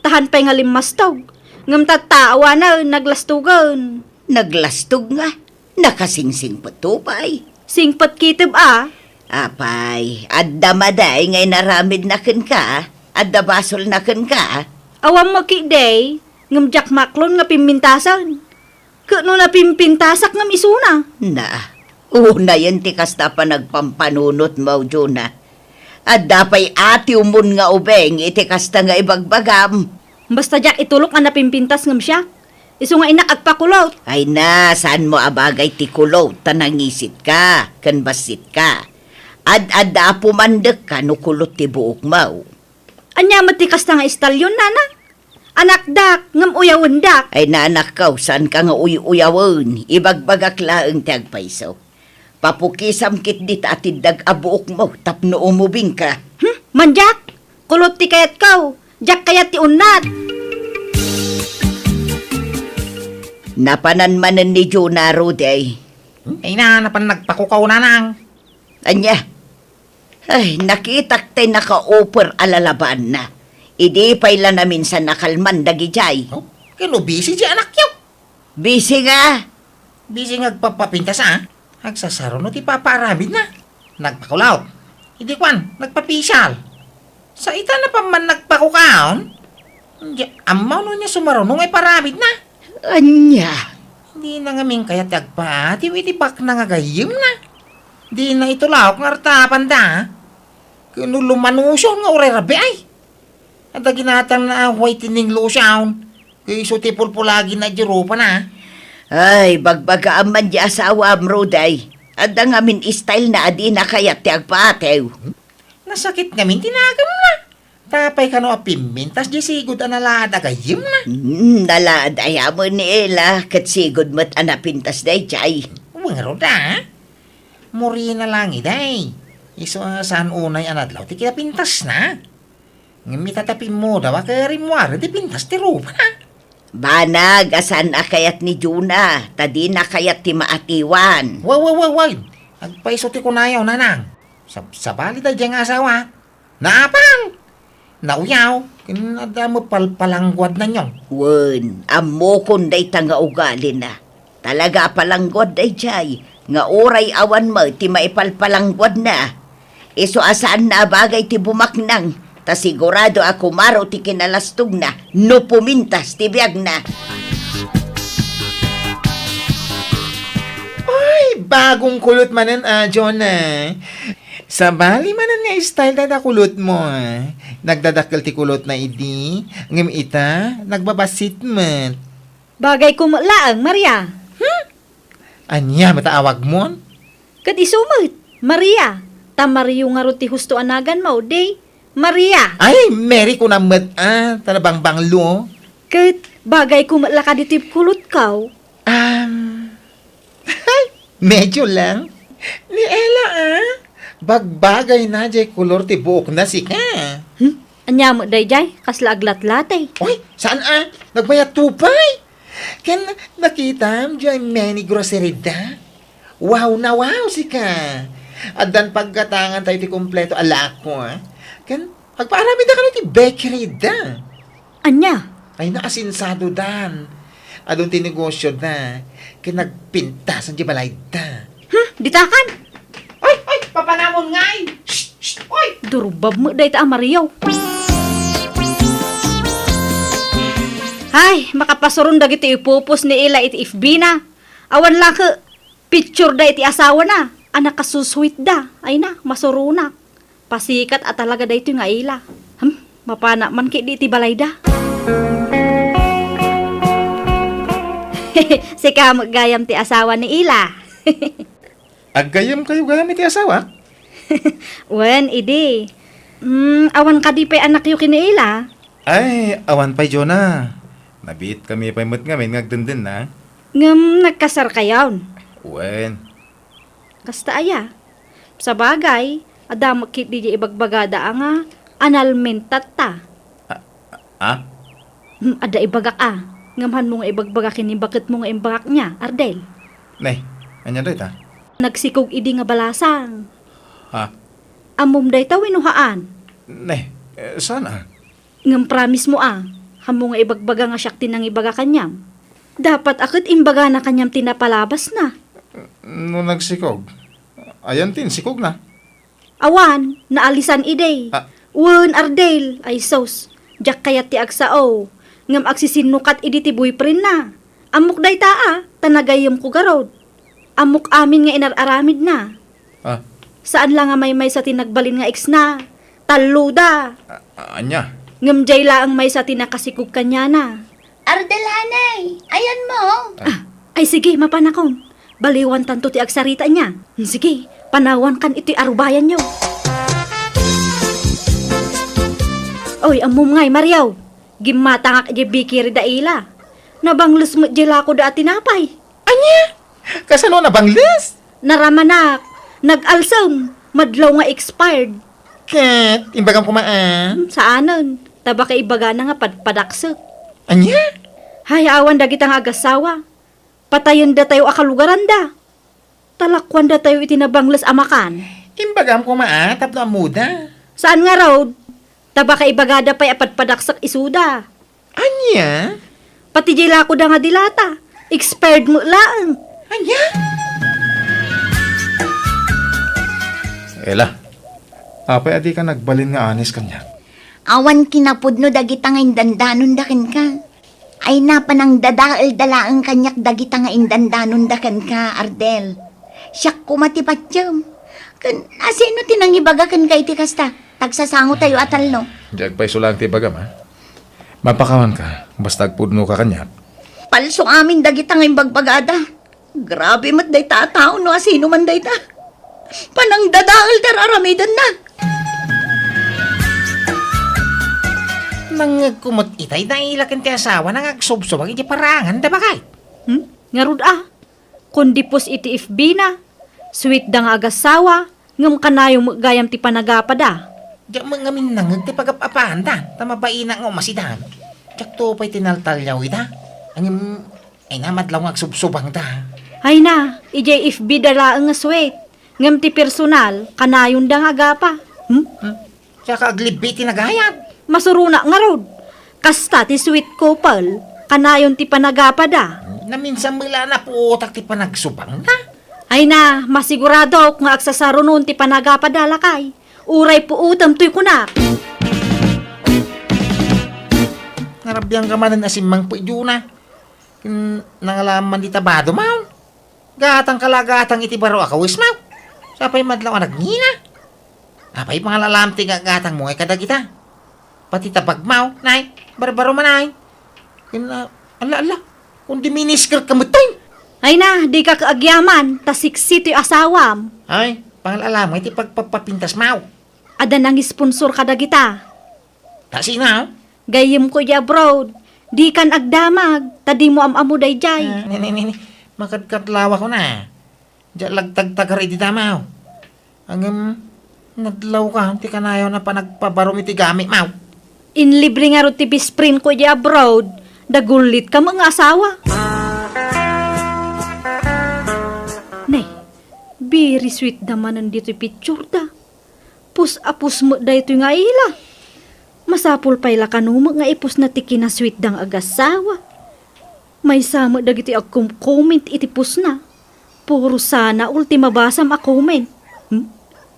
Tahan pay nga limmastog. Ngem tatta, awanen, naglastogen. Naglastog nga? Nakasingsingpet to pay. Singpet kitib a? Apay, adda maday nga inaramidna kenka? Adda basolna kenka? Awan mo ki, day, ngem diak maklon nga pimmintasen. Ket no napimpintasak ngem isuna? Na, unayen ti kasta a panagpampanunotmo, Juna. Adda pay atiwmon nga ubing iti kasta nga ibagbagam. Basta diak itulok a napimpintas ngem siak. Isu nga innak agpakulot. Ay na, saanmo a bagay ti kulot ta nangisitka ken bassitka. Ad-adda a pumandekka no kulot ti buokmo. Ania met ti kasta nga istalyon, nana? Anakdak, ngem uyawendak. Ay, nanakkaw, saanka nga uy-uyawen. Ibagbagak laeng ti agpayso. Papukisam ketdi ta atiddag a buokmo tapno umubingka. Hmm, mandiak? Kulot ti kayatko. Diak kayat ti unnat. Napanan manen ni Juna, Rudy. Hmm? Ay na, napan nagpakukaw, nanang. Ania? Ay, nakitak tay nakauper a lalabaanna. Idi pay la naminsan a kalman dagidiay. Oh, ken no busy ti anakyo? Busy nga. Busy nga agpapapintas, a? Agsasaruno ti papaaramidna. Nagpakulaw. Idi kuan, nagpapisyal. Sa ita, napan man nagpakukaon? Di ammo no ania sumaruno nga iparamidna. Ania? Dina ngamin kayat ti agpaatiw iti bakna nga gayyemna. Dina itulok nga artapanda. Ken no lumanusion nga uray rabii, ay. Adda ginatangna a whitening lotion. Ket isu ti pulpulagina iti rupana. Ay, bagbagaam man ti asawam, Rudy. Adda ngamin style na a dina kayat ti agpaatiw. Nasakit ngamin ti nagemna. Apay kano a pimmintas di sigud a nalaad a gayyemna? Hmm, nalaad aya met ni Ela, ket sigud met a napintas daydiay. Wen ngarud a? Murina lang idi. Isu a saan unay a nadlaw ti kinapintasna. Ngem ita ta pimmudaw a ket rimmuaren ti pintas ti rupana. Banag a saan a kayat ni Juna, ta dina kayat ti maatiwan. Wa, wa, wa, wa. Agpayso ti kunayo, nanang. Sab-, sabali daydiay nga asawa. Naapal! Nauyaw, ken adda met palpalangguadna nion. Wen, ammokon dayta nga ugalina. Talaga a palangguad daydiay, nga uray awan met ti maipalpalangguadna. Isu a saanna a bagay ti bumaknang, ta sigurado a kumaro ti kinalastogna no pumintas ti biagna. Ay, bagong kulot manen a, Jonah. Sabali manen nga style dayta kulotmo, a. Nagdadakkel ti kulotna idi, ngem ita, nagbabasit met. Bagayko met laeng, Maria. Hmm? Ania met a awagmon? Ket isu met, Maria. Ta Mario ngarud ti husto a naganmo, di Maria. Ay, Mary kunam met, a, ta nabangbanglo. Ket bagayko met la kadi ti kulotko. Um, Medyo lang. Ni Ella, a? Bagbagayna jay kolor ti buokna sika. Hmm? Ania met dayjay? Kasla aglatlatay. Oy, saan a? Nagbayadto pay. Ken nakitam jay mini grocery da? Wow na wow sika. Addan paggatangan tayo ti kompleto a lako, a? Ken agpaaramidda kano ti bakery da? Ania? Ay, naasinsadodan. Adun ti negosyoda. Ken nagpintasan ti balayda. Hmm, ditakan? Ay, ay, papanamon ngay! Shh, shh, oy! Durbab met dayta a Mario. Ay, makapasuron dagiti ipupos ni Ella iti F B na. Awan la ket picture da iti asawana a nakasusweet da. Ay na, masuronak. Pasikat a talaga daytoy nga Ella. Hmm, mapana man ketdi iti balayda. Sika met gayam ti asawa ni Ella. Aggayyemkayo gayam iti asawak? Wen, idi. Hmm, awan kadi pay annakyo ken ni Ella? Ay, awan pay, Jonah. Nabiitkami pay met ngamin nga agdendenna. Ngem nagkasarkayon? Wen. Kasta aya? Sabagay, adda met ketdi diay ibagbagada a nga annulment tatta. A, a? Hmm, adda ibagak a. Ngem hanmo nga ibagbaga ken ni baketmo nga imbagak nia, Ardel. Ne, ania dayta? Nagsikog idi nga balasang. Ha? Ammom dayta wenno haan? Ne, eh, saan a? Ngem promise mo a, hanmo nga ibagbaga nga siak ti nangibaga kaniam. Dapat a ket imbagana kaniam ti napalabasna. No nagsikog, ayan ti insikogna? Awan, naalisan idi. Ah. Wen, Ardel, ay sus, diak kayat ti agsao, ngem agsisinnukat idi ti boyfriendna. Ammok dayta a, ta nagayyemko garud. Ammok amin nga inar-aramidna. Ah. Saan la nga maymaysa ti nagbalin nga exna. Talloda. A-, ania? Ngem jay laeng maysa ti nakasikog kaniana. Ardel, hanay, ayanmo? Ah, ay sige, mapanakon. Baliwantanto ti agsarita nia. Sige, panawankan iti arubayanyo. Oy, ammom ngay, Mario. Gimmatangak idiay bakery da Ila. Nabangles met diay lakoda a tinapay. Ania? Kasano nabangles? Naramanak, nag-alsem, madlaw nga expired. Ket, imbagam koma a? Hmm, saanen. Ta baka ibagana nga padpadaksek. Ania? Hay, awan dagita nga agassawa. Patayendatayo a kalugaranda. Talakuandatayo iti nabangles a makan. Imbagam koma a tapno ammoda. Saan ngarud? Ta baka ibagada pay a padpadaksek isuda. Ania? Pati diay lakoda nga dilata, expired met laeng. Ania? Ela, apay a dika nagbalin nga anis kaniak? Awan kinapudno dagita nga indandanonda kenka. Ay, panangdadaelda laeng kaniak dagita nga indandanonda kenka, Ardel. Siak koma ti patiem. Ken, asino ti nangibaga kenka iti kasta? Tagsasangotayo a talno. Diak pay isu laeng ti ibagam, ha? Mapakawanka, basta agpudnoka kaniak. Palso amin dagita nga imbagbagada. Grabe met dayta a tao no asino man dayta. Panangdadaelda ar-aramidenna. Nangngegko met itay da Ila ken ti asawana nga agsubsubag iti paranganda, bakay. Hmm? Ngarud a? Kundi post iti F B na, sweet da nga agassawa, ngem kanayon met gayam ti panagapada. Diak met ngamin nangngeg ti pagap-apaanda, ta mabainak nga umasidan. Diakto pay tinaltaliaw ida. Ngem, ay na, madlaw nga agsubsubangda. Ay na, idiay F B da laeng nga sweet. Ngem ti personal, kanayonda nga agapa. Hmm? Hmm? Saka aglibbi ti nagayat. Masuronak ngarud. Kasta ti sweet couple, kanayon ti panagapada. Naminsan met la napuotak ti panagsubangda. Ay na, masiguradok nga agsasarunon ti panagapada, lakay. Uray puotem toy kunak. Narabiangka manen a simmangpet, Jona. Ken nangalaman dita bado, maw. Gatangka la gatang iti baro a kawes, maw. Sapay madlaw a nagngina. Apay pangalalaam ti gagatangmo ngay kadagita? Pati tabagmo, nay, barbaro man, ay. Ken, ah, alla, alla, kundi miniskirka met, ay. Ay na, dika agyaman, ta siksi ti asawam. Ay, pangalalaam ngay ti pagpapapintas, maw. Adda nangisponsor kadagita. Ta sino? Gayyemko idiay abroad. Dikan agdamag, ta dimo am-ammo daydiay. Ah, ni, ni, ni, ni. Makadkadlawakon a. Diak lagtagtagar idi damaw. Ngem, nadlawka ti kanayon a panagpabarom iti gamit, maw. Inlibre ngarud ti best friendko idiay abroad. Dagullitka met nga asawa. Ne, very sweet da manen ditoy picture da. Pus a pus met daytoy nga ila. Masapul pay la kano met nga ipusna ti kinasweet da nga agassawa. Maysa met dagiti agkom-comment iti pusna. Puro sana all ti mabasam a comment. Hmm?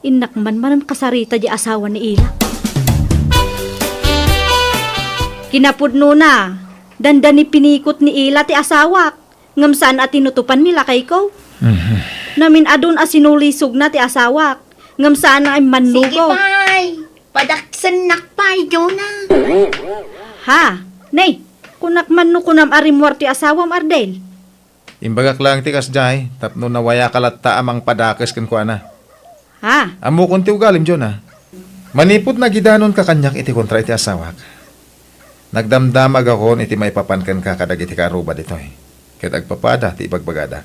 Innak man manen kasarita di asawa ni ila. Kinapudnona, dandani pinikot ni ila ti asawak. Ngem saan a tinutopan ni lakayko. Mhm. Namin-adun a sinulisogna ti asawak. Ngem saan a immannugo. Sige pay, padaksennak pay, Jonah. Ha? Nay, kunak man no kunam a rimmuar ti asawam, Ardel? Imbagak laeng ti kasdiay, tapno nawayaka latta a mangpadakes kenkuana. Ha? Ammokon ti ugalim, Jonah. Manipud nagidanonka kaniak iti kontra iti asawak, nagdamdamagakon iti maipapan kenka kadagiti kaarruba ditoy, ket agpapada ti ibagbagada.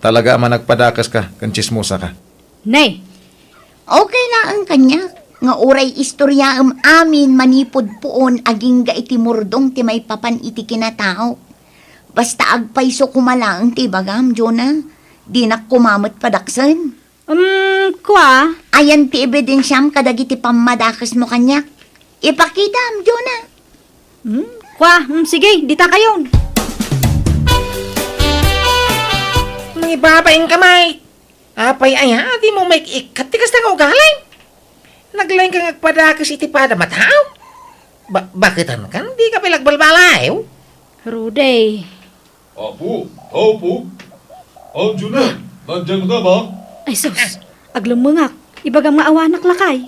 Talaga a managpadakeska ken tsismosaka. Nay! Okay laeng kaniak nga uray istoriaem amin manipud puon agingga iti murdong ti maipapan iti kinatao. Basta agpayso koma laeng ti ibagam, Jonah. Dinak koma met padaksen. Um, kua? Ayan ti ebidensiam kadagiti pammadakesmo kaniak. Ipakitam, Jonah. Hmm, kua? Hmm, sige, dita kayon. Mangibabain ka, Mike. Apay aya, dimo maik-ikkat ti kasta nga ugali? Naglaing ka nga agpadakes iti padam a tao? Ba-, baketan kan, dika pay agbalbaliw? Rudy. Apo, apo. Aw, Jonah, nadian ka ba? Ay, sus. Aglemmengak. Ibagam nga awanak, lakay.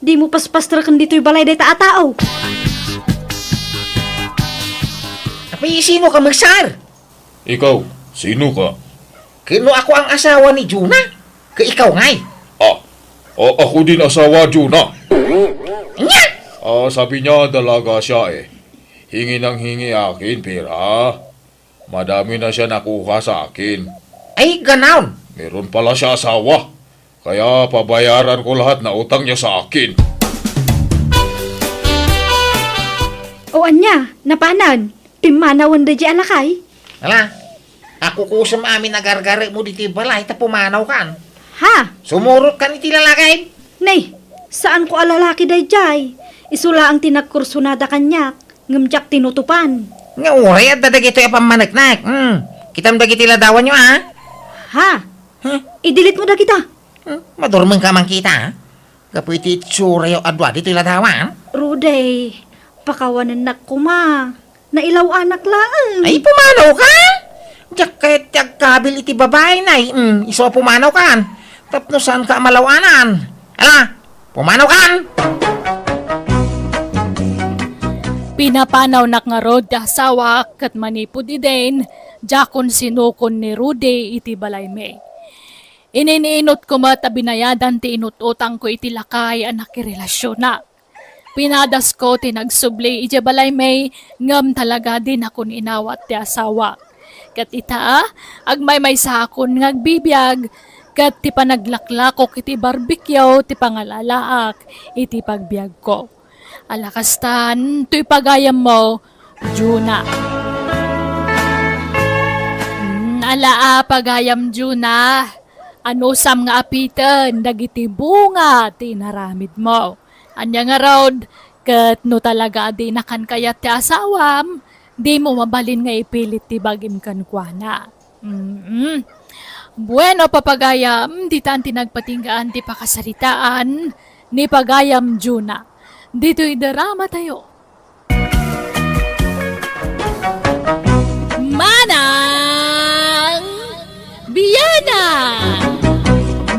Dimo paspastreken ditoy balay dayta a tao. Apay, sino ka, Mersar? Ikaw, sino ka? Ken no ako ang asawa ni Jonah, ket ikaw ngay? Ah, ah, ako din asawa, Jonah. Nya? Ah, sabi niya, dalaga siya eh. Hingi nang hingi akin pera. Madami na siya nakuha sa akin. Ay, ganaon! Meron pala siya asawa. Kaya pabayaran ko lahat na utang niya sa akin. O ania, napanan? Pimmanawen daydiay a lakay? Ala, akukusem amin a gargaremo ditoy balay ta pumanawkan. Ha? Sumurotkan iti lalaki. Nay, saanko a lalaki daydiay. Isu laeng ti nagkursunada kaniak, ngem diak tinutopan. Nga uray adda dagitoy a pammaneknek. Hmm. Kitam dagiti ladawanyo, a? Ha? Huh? I-delete mo dagita. Hmm? Madurmenka man kita, a? Gapu iti itsurayo a dua ditoy ladawan. Rudy, pakawanennak koma. Nailaw-anak laeng. Ay, pumanawka? Diak kayat ti agkabil iti babai, nay. Hmm, isu a pumanawkan. Tapno saanka a malaw-anan. Ala, pumanawkan! Pinapanawnak ngarud ti asawak ket manipud idin, diakon sinukon ni Rudy iti balaymi. Inininot ko met a binayadan ti inut-utangko iti lakay a nakirelasyonak. Pinadasko ti nagsubli idiay balaymi, ngem talaga dinakon inawat ti asawak. Ket ita, agmaymaysaakon nga agbibiag, ket ti panaglaklakok iti barbecue ti pangalalaak iti pagbiagko. Ala kastan, toy pagayammo, Juna. Mm, ala a pagayam, Juna. Anusam nga apiten dagiti bunga ti inaramidmo. Ania ngarud, ket no talaga a dinakan kayat ti asawam, dimo mabalin nga ipilit ti bagim kenkuana. Mm. Bueno, papagayam, ditan ti nagpatinggaan ti pakasaritaan ni pagayam Juna. Ditoy drama tayo. Manang Bianang!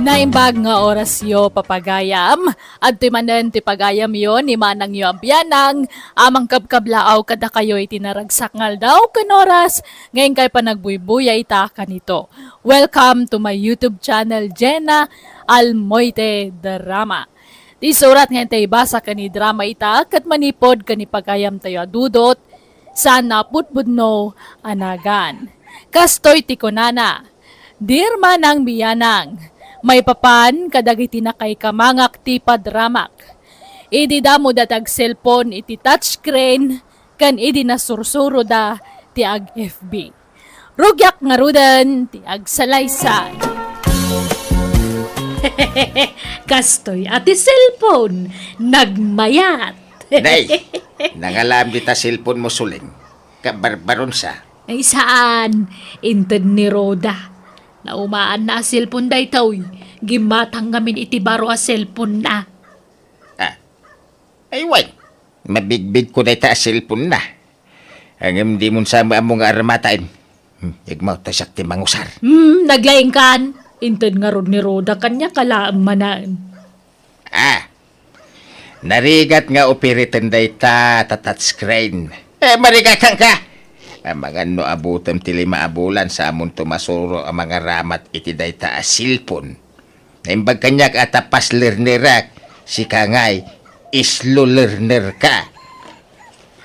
Naimbag nga orasyo, papagayam. Adtoy manen ti pagayamyo ni manangyo a bianang a mangkabkablaaw kadakayo iti naragsak nga aldaw ken oras nga inkay panagbuybuyayta kanito. Welcome to my YouTube channel, Jenna Almoite Drama. Ti surat nga intay ibasa ken idrama ita ket manipud ken ni pagayamtayo a Dudot, saan a pudpudno a nagan. Kastoy ti kunana, "Dear Manang Bianang, maipapan kadagiti nakaikamangak ti padramak. Idi damo dati agselpon iti touchscreen, ken idi nasursuroda ti ag-F B. Rugiak ngaruden ti agsalaysay." Kastoy a ti cellphone, nagmayat. Nay, nangalam dita cellphone mo, Suling. Kabarbaronsa. Ay, saan. Inted ni Roda. Naumaanna a cellphone daytoy. Gimmatang ngamin iti baro a cellphone na. Ah, Ay, wen, mabigbigko dayta a cellphone na. Ngem dimon sa ammo nga armataen. Hmm, igmaw ta siak ti mangusar. Hmm, naglaingkan. Inted ngarud ni Roda kaniak a laeng manen. Ah, narigat nga operaten dayta ta touchscreen. Eh, marigatanka! Amangan no abutem ti lima a bulan sa amonto masuro a mangaramat iti dayta a cellphone. Naimbag kaniak a ta fast learnerak, sika ngay, slow learnerka.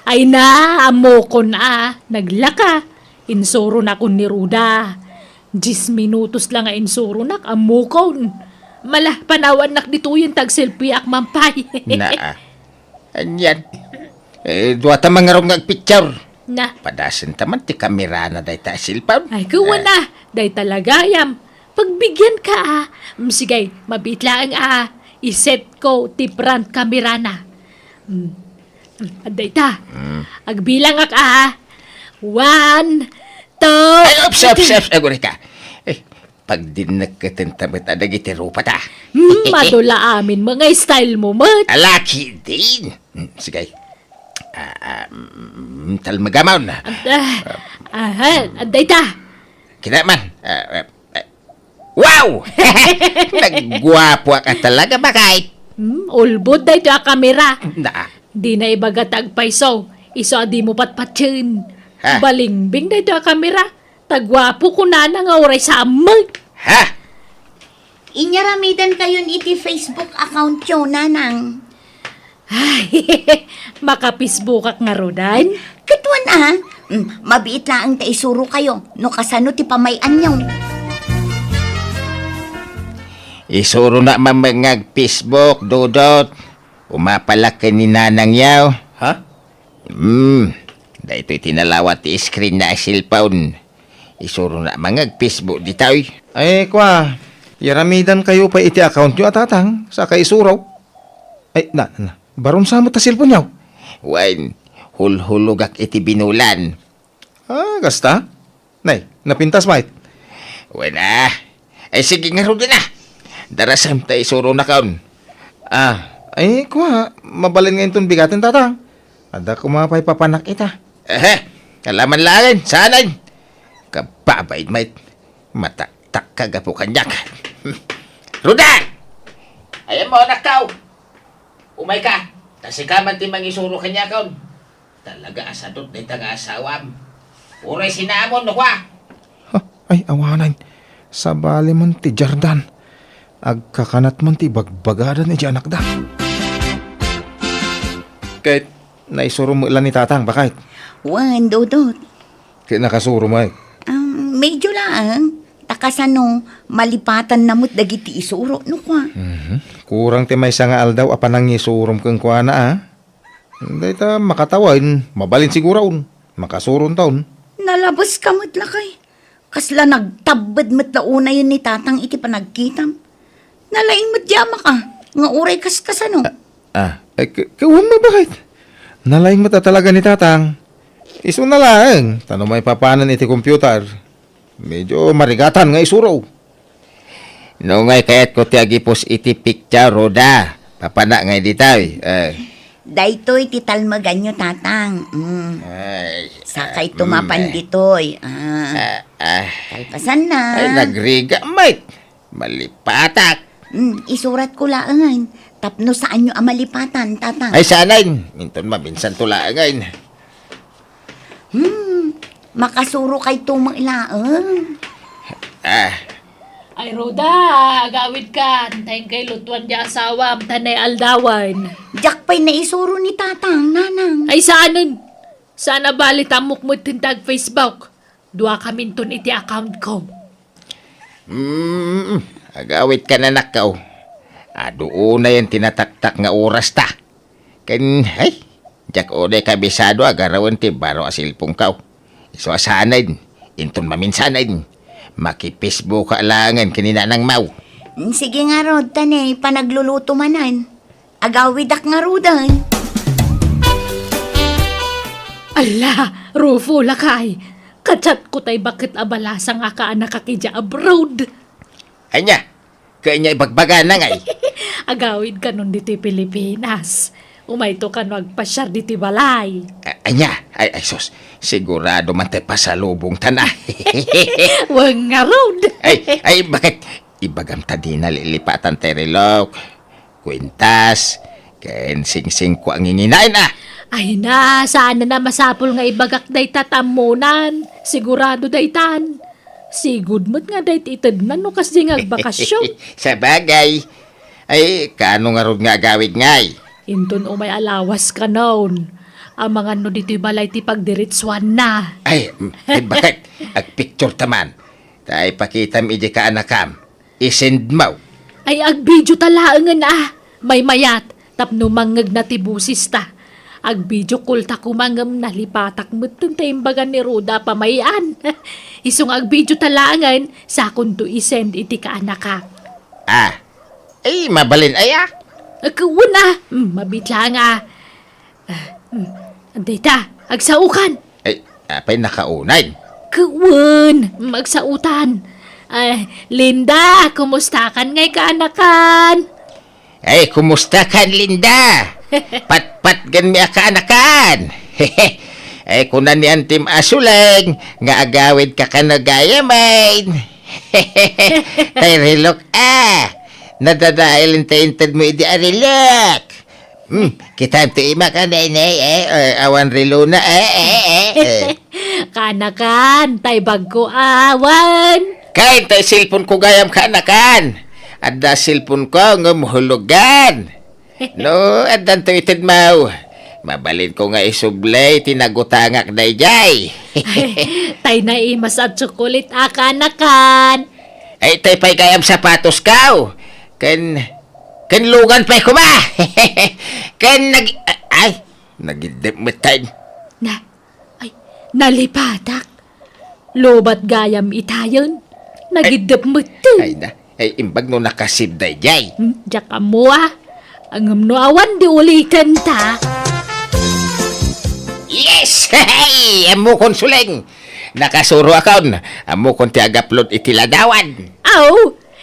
Ay na, ammokon a, naglaka. Insuronakon ni Ruda. Dies minutos la nga insuronak, ammokon. Mala, panawannak ditoyen ta agselfiak man pay. Naa. Anian? Eh, duata mangarong nga agpicture. Na. Padasenta man ti kamerana dayta a cellphone. Ay, kuwan a, dayta lagayam. Pagbigianka a. Mm, sige, mabiit laeng a. Iset ko ti front kamerana. Mm. Mm, adda ita. Mm. Agbilangak a. One, two, Ay, ups, ups, three. Ups, aguri ka. Eh, Pagdinnekketen ta met a dagiti rupata. Hmm, madula amin mo nga style mo met. Alaki din. Hmm, sige. Ah, ah, mm, talmagamon. Ah, aha, adda ita. Kinaman. Ah, ah, ah. Wow! Nagguapo ka talaga, bakit? Hmm, ulbod daytoy a kamera. Na. Di na ibaga ta agpayso. Isu a di mo patpatien. Ha? Balingbing daytoy a kamera. Taguapo kunana nga uray sa ammeg. Ha? Inyaramidan kayon iti Facebook account yo, Nanang. Ay, Paka-Facebookak ngaruden? Ket wen a, mm, mabiit laeng ta isurokayo no kasano ti pamay-anyo. Isuronak man met nga ag-Facebook, Dodot. Umapalak ken ni nanangyo. Ha? Hmm, daytoy ti nalawat ti screen na a cellphone. Isuronak man nga ag-Facebook ditoy. Ay, kua, yaramidankayo pay iti accountyo a tatang, saka isuro. Ay, na, na, na. Barun sa met ta cellphonenyo? Wen, hulhulogak iti binulan. Ah, kasta? Nay, napintas met? Wen a. Ay, sige ngaruden a. Darasem ta isuronakon. Ah, ay, kua, mabalin nga inton bigaten, tatang. Adda koma pay papanak ita. Ehe, kalaman laeng, saanen. Kababain met. Mataktak ka gapu kaniak. Ruda! Ayan mo, anak tao. Umayka, ta sika man ti mangisuro kaniakon. Talaga a sadot dayta nga asawam. Uray sinaamon, no kua? Ha? Ay, awanen. Sabali man ti Jordan. Agkakanat man ti bagbagada ni anakda. Ket naisuro met la ni tatang, baket? Wen, Dodot. Ket nakasuro met? Um, medyo laeng. Ta kasano, malipatanna met dagiti isuro, no kua? Mhm. Kurang ti maysa nga aldaw a panangisurom kenkuana, a? Dayta makatawen, mabalin siguron. Makasuronton. Nalabeska met lakay. Kasla nagtabbed met la unayen ni tatang iti panagkitam. Nalaing met di amak a, nga uray kaskasano. Ah, eh, k-, kawan mo, baket? Nalaing met a talaga ni tatang. Isuna laeng, ta no maipapanen iti computer, medyo marigatan nga isuro. No ngay kayatko ti agipus iti picture, Roda, papanak ngay ditoy. Eh. Daytoy ti talmeganyo, tatang. Mm. Ay, sakay ah, tumapan mm, eh, ditoy. Ah. Ah, ah. Kalpasanna. Ay, nagriga met. Malipatak. Mm, isuratko laengen. Tapno saanyo a malipatan, tatang. Ay, saanen. Inton maminsanto laengen. Hmm, makasurokayto met laeng. Ah. Ay, Roda, agawidkan, ta inkay lutuan ti asawam, ta naaldawen. Diak pay naisuro ni tatang, nanang. Ay, saanen. Saan a bali ta ammok met ti ag-Facebook. Duakaminton iti accountko. Hmm, agawidkan, anakko. Adu unayen ti nataktak nga orasta. Ken, ay, diak unay kabisado a garawen ti baro a cellphoneko. Isu a saanen, inton maminsanen, maki-Facebook-ak laengen ken ni Nanang Mau. Sige ngarud, ta ne, panagluluto manen. Agawidak ngaruden. Ala, Rufo, lakay. Ka-chatko tay baket a balasa nga kaanakak idiay abroad. Ania? Ket ania ibagbagana ngay? Agawid kanon ditoy Pilipinas. Umayto kano agpasiar ditoy balay. A-, ania? Ay, ay, sus. Sigurado man tay pasalubongtan a. Wen ngarud. Ay, ay, baket? Ibagam ta dina lilipatan tay relok, kuentas, ken singsingko a nginginaen a. Ay na, saan a masapul nga ibagak dayta ta ammonan. Sigurado daytan. Sigud met nga dayta itedna no kasdiay nga agbakasyon. Sabagay. Ay, kaano ngarud nga agawid ngay? Inton umay a lawas kanon. Amangan no ditoy balay ti pagdiretsuanna. Ay, mm, ay, baket? Agpicture ta man. Ta ipakitam idiay kaanakam. I-send mo. Ay, agbidio ta laengen a. Maymayat, tapno mangngegna ti bosesta. Agbidio call ta koma ngem nalipatak metten ta imbagan ni Roda a pamay-an. Isu nga agbidio ta laengen, sakonto i-send iti kaanakak. Ah, ay, mabalin aya? Ket wen a, mm, mabiit laeng a. Ah, hmm. Dayta, agsaokan. Ay, apay nakaunay? Wen, hmm, agsaotan. Ay, Linda, kumustakan ngay kaanakan? Ay, kumustakan, Linda? Patpatgenmi a kaanakan. Ay, kuna ni Antim a Suleng nga agawidka kano gayamen. Tay relok a, nadadael ta intedmo idi a relok. Hmm, kitam ti imak a, Nenay, eh, eh, awan relona, eh, eh, eh, eh. Kaanakan, tay bagko awan. Kain tay cellphone ko gayam kaanakan. Adda cellphone ko ngem hulogan. No, addanto itedmo. Mabalinko nga isubli ti nagutangak daydiay. Tay naimas a tsokolit a kanakan. Ay, tay pay gayam sapatoskaw. Ken, ken lugan pay koma. Ken nag-, ay, nagiddep met tay. Na, ay, nalipatak. Lobat gayam itayen. Nagiddep met. Ay na, ay imbag no nakasib daydiay. Hmm, diak ammo a. Ngem no awan di ulikenta. Yes! Hey! Ammokon, Suleng. Nakasuro akon. Ammokon ti agaplod iti ladawan. Aw,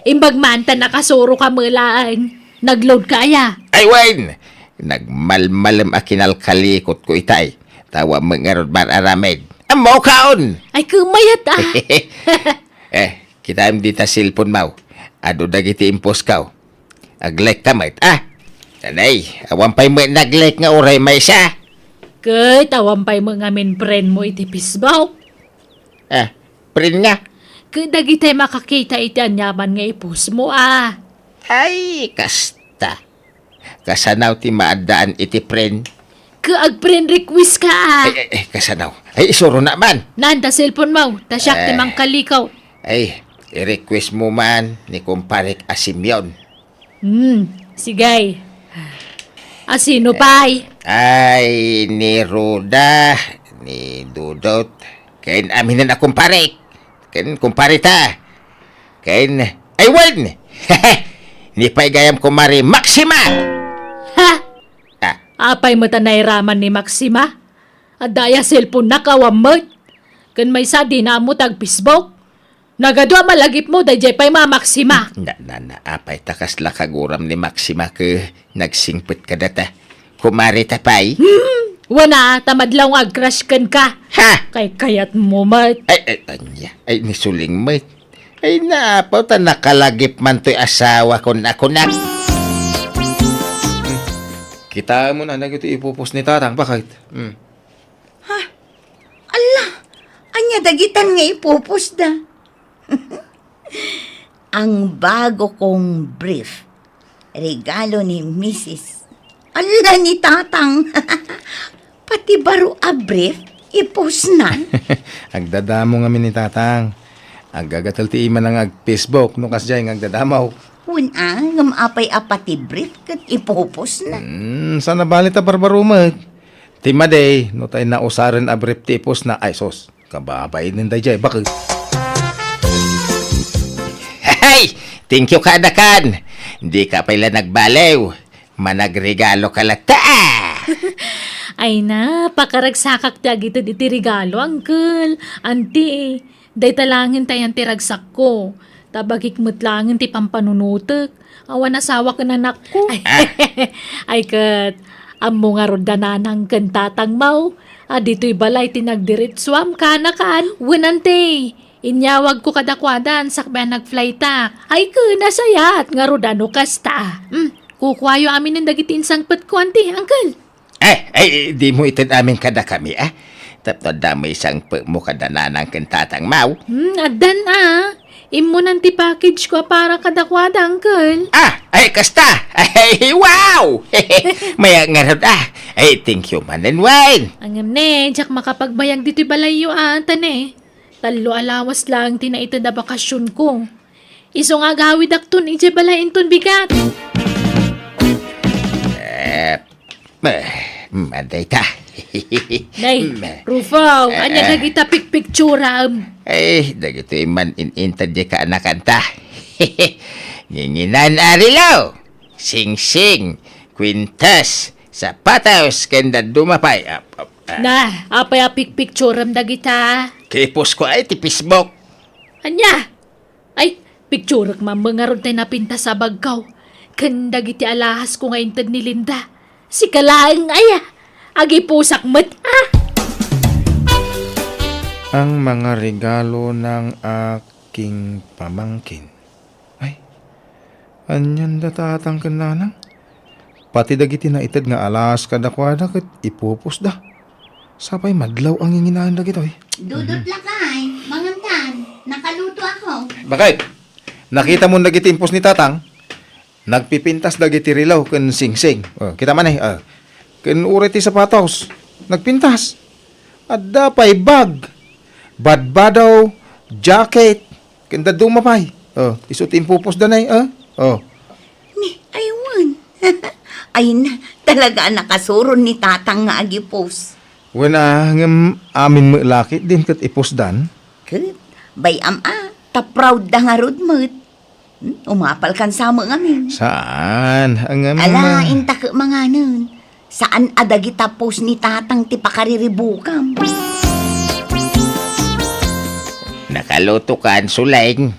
imbag man ta nakasuro ka met laeng. Nagload ka aya? Ay, wen! Nagmalmalem a kinalkalikot ko itay. Tawa met ngarud mar-aramid. Ammokon! Ay, kumayat, ah. Eh, kitaem dita cellphone mo. Adu dagiti impost ko. Ag-like ta met, ah. Nanay, awan pay met nag-like nga uray maysa. Ket awan pay met ngamin friend mo iti Facebook. Ah, friend nga? Ket dagiti makakita iti aniaman nga i-post mo, ah. Ay, kasta. Kasano ti maaddaan iti friend? Ket ag-friend request ka, ah. Ay, ay, ay, kasano? Ay, isuro na man. Naan ta cellphone mo, ta siak ti Eh. mangkalikaw. Ay, i-request mo man ni kumparek a Simeon. Hmm, sige. A sino pay? Ay, ni Ruda, ni Dudot, ken aminen a kumparek. Ken kumpareta. Ken, ay, wen! Ni pay gayam kumare Maxima! Ha? Ah. Apay met a nairaman ni Maxima? Adda aya cellphone-na ket awan met? Ken maysa dina ammo ti ag-Facebook? Nagadu a malagipmo, daydiay pay met a Maxima. Na, na, na, apay ta kasla kaguram ni Maxima ket nagsingpet kadata? Kumare ta pay? Hmm, wen a, ta madlaw nga ag-crush kenka. Ha? Kaykayatmo met. Ay, ay, ania? Ay, ni Suleng met. Ay, naapaw ta nakalagip man toy asawakon a kunak. Kitaem a dagitoy i-post ni Tatang, bakit? Hmm. Ha? Alla, ania dagitan nga i-postda? Ang bago kong brief. Regalo ni Misis. Alla, ni Tatang. Pati baro a brief, i-postna. Agdadamo ngamin ni Tatang. Agagatel ti imana nga ag-Facebook no kasdiay nga agdadamo. Wen a, ngem apay a pati brief ket i-postna? Hmm, saan a bale ta barbaro met. Ti madi, no tay nausaren a brief ti i-postna, ay sus. Kababain daydiay, bakit? Hey! Thank you kadakan! Dika pay la nagbaliw. Managregalo ka latta, ah! Ay na, pakaragsakak ti agited iti regalo, uncle. Auntie, dayta laengen ti ayan ti ragsakko. Ta bagik met laengen ti pampanunotek. Awan asawa ken anakko. Ay ket, ammo ngarud da nanang ken tatangmo a ditoy balay ti nagdiretsuam kanakan. Wen, auntie, inyawagko kadakuada sakbay a nag-flightak. Ay ket, nasayaat ngarud a no kasta. Hmm, kukuayo aminen dagiti insangpetko, auntie, uncle. Eh, eh, dimo ited amin kadakami, ah? Tapno adda met isangpetmo kada nanang ken tatangmo. Hmm, addan, ah. Immunan ti package ko a para kadakuada, uncle. Ah, ay, kasta! Ay, wow! Mayat ngarud, ah. Ay, thank you manen, Wayne. Ngem ne, diak makapagbayag ditoy balayyo, ah, ta ne. Tallo a lawas laeng ti naited a bakasionko. Isu nga agawidakton idiay balay inton bigat. Eh, eh, madi ta. Nay, mm, Rufo, eh, ania eh. Dagita pikpikturam? Eh, dagitoy man in-inted diay kaanakanta. Nginginan a relo, singsing, kwintas, sapatos, ken dadduma pay. Ap-, ap-, ah. Na, apay a pikpikturam dagita? Kipos ko ay ti Facebook. Ania? Ay, picturek man ngarud tay napintas a bagko. Ken dagiti alahasko nga inted ni Linda. Sika laeng aya. Agipusak met, ah! Ang mga regalo ng aking pamangkin. Ay, anian da tatang ken nanang? Pati dagiti naited nga alahas kadakuada ket ipupusda. Sapay madlaw a nginginaen dagitoy. Dudot lakay, mangankan. Nakaluto ako. Bakit? Nakita mo dagiti impos ni Tatang? Nagpipintas dagiti relo ken singsing. Oh, kita man eh. Oh. Ken uray ti sapatos, nagpintas. Adda pay bag, badbado, jacket, ken dadduma pay. Oh, isu ti impupusda nay, oh. Oh. Ni, ay wen. Ay na, talaga a nakasuron ni Tatang nga agipus. Wen a, ngem amin met la ketdin ket ipusdan. Ket, bay-am a, ta proud da ngarud met. Hmm, umapal kan sa met ngamin. Saan? Ngem, ala, ah, inta ket manganen. Saan a dagita pus ni Tatang ti pakariribukam. Nakaluto kan, Suleng?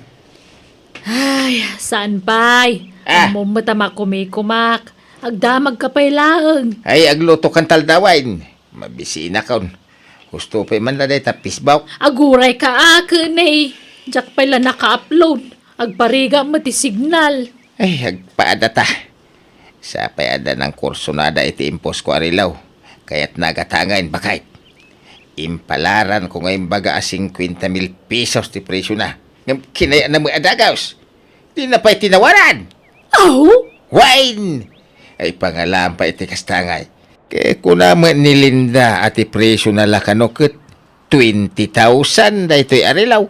Ay, saan pay? Ah. Ammom met a makumikumak. Agdamagka pay laeng. Ay, agluto kan taldawen. Mabisinakon. Husto pay man la dayta Facebook. Aguray ka, a, ken, eh. Diak pay la naka-upload. Agparigam met ti signal. Ay, agpaadata. Sapay adda nangkursunada iti imposko a rilaw. Kayatna a gatangen, baket. Impalaranko nga imbaga a cincuenta mil pesos ti presiona. Ngem kinayatna met a dagus. Dina pay tinawaran. Aw? Wen! Ay, pangalaam pay iti kasta ngay. Ket kuna met ni Linda a ti presiona la kano ket twenty thousand daytoy a rilaw.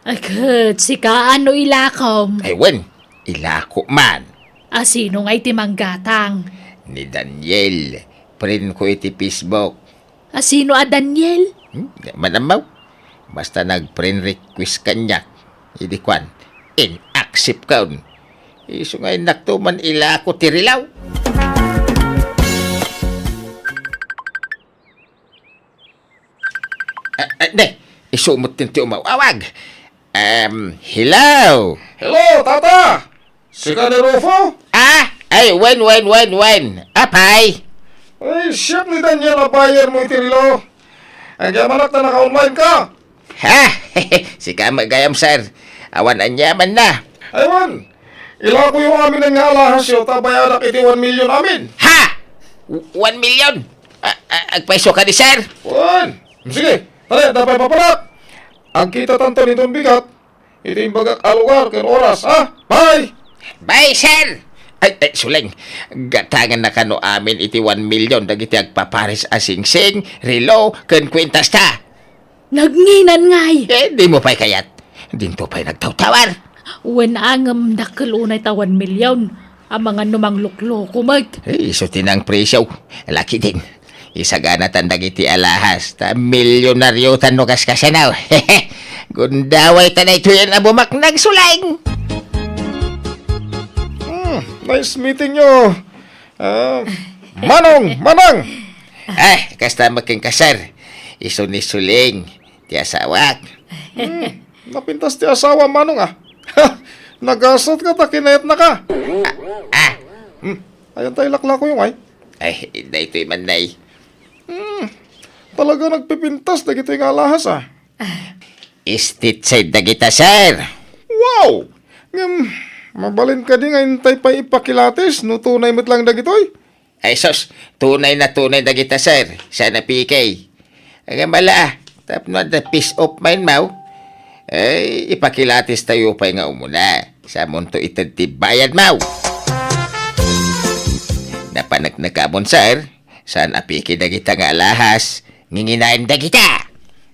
Ay, ket sika, ano ilakom? Ay, wen, ilako man. A, sino ngay ti manggatang? Ni Daniel, friend ko iti Facebook. A, sino a Daniel? Hmm, di man ammo. Basta nag-friend request kaniak. Idi kuan, in-accept kon. Isu nga innakto man ilako ti rilaw. Ah, ah, ne, isu met ti umaw-awag. Um, hello? Hello, Tata! Sika ni Rufo? Ah, ay, wen, wen, wen, wen. Apay? Ay, siak ni Daniel a buyer mo iti relo. Agyamanak ta naka-online ka. Ha? Sika met gayam, sir. Awan aniamanna. Ay, wen. Ilakoyo amin nga alahasyo ta bayadak iti one million amin. Ha? One million? A-, a-, agpayso kadi, sir? Wen. Sige, tara, dapay papanak. Agkitatanto niton bigat iti imbagak a lugar ken oras, ha? Bye! Bye, sir! Ay, ay, Suleng, gatangenna kano amin iti one million dagiti agpapares a singsing, relo, ken kuentasta. Nagnginan ngay! Eh, dimo pay kayat. Dinto pay nagtawtawar. Wen a, ngem dakkel unay ta one million. Amangan no manglukloko met. Eh, isu ti nangpresio. Laki din. Isaganatan dagiti alahas. Ta milyonariotan no kaskasano. Gundaway ta daytoyen a bumaknag, Suleng. Hmm, nice meeting you. Ah, Manong, Manang! Eh, kasta met kenka, sir. Isu ni Suleng ti asawak. Hmm, napintas ti asawa, Manong, ah. Nagasat ka ta kinayatna ka. Ah, ah. Hmm, ayan tayo laklako yung ay. Ay, daytoy man, nay. Hmm, talaga nagpipintas dagitoy nga alahas, ah. Stitched dagita, sir. Wow! Ngem, mabalin kadi nga intay pay ipakilatis no tunay met lang dagitoy? Ay, sus, tunay na tunay dagita, sir. Sana P K. Agambala, tapno adda peace of mind maw. Ay, ipakilatis tayo pay nga umuna. Samunto ited ti bayad maw. Napaneknekamon, sir. Saan a piki dagita nga alahas? Nginginaen dagita.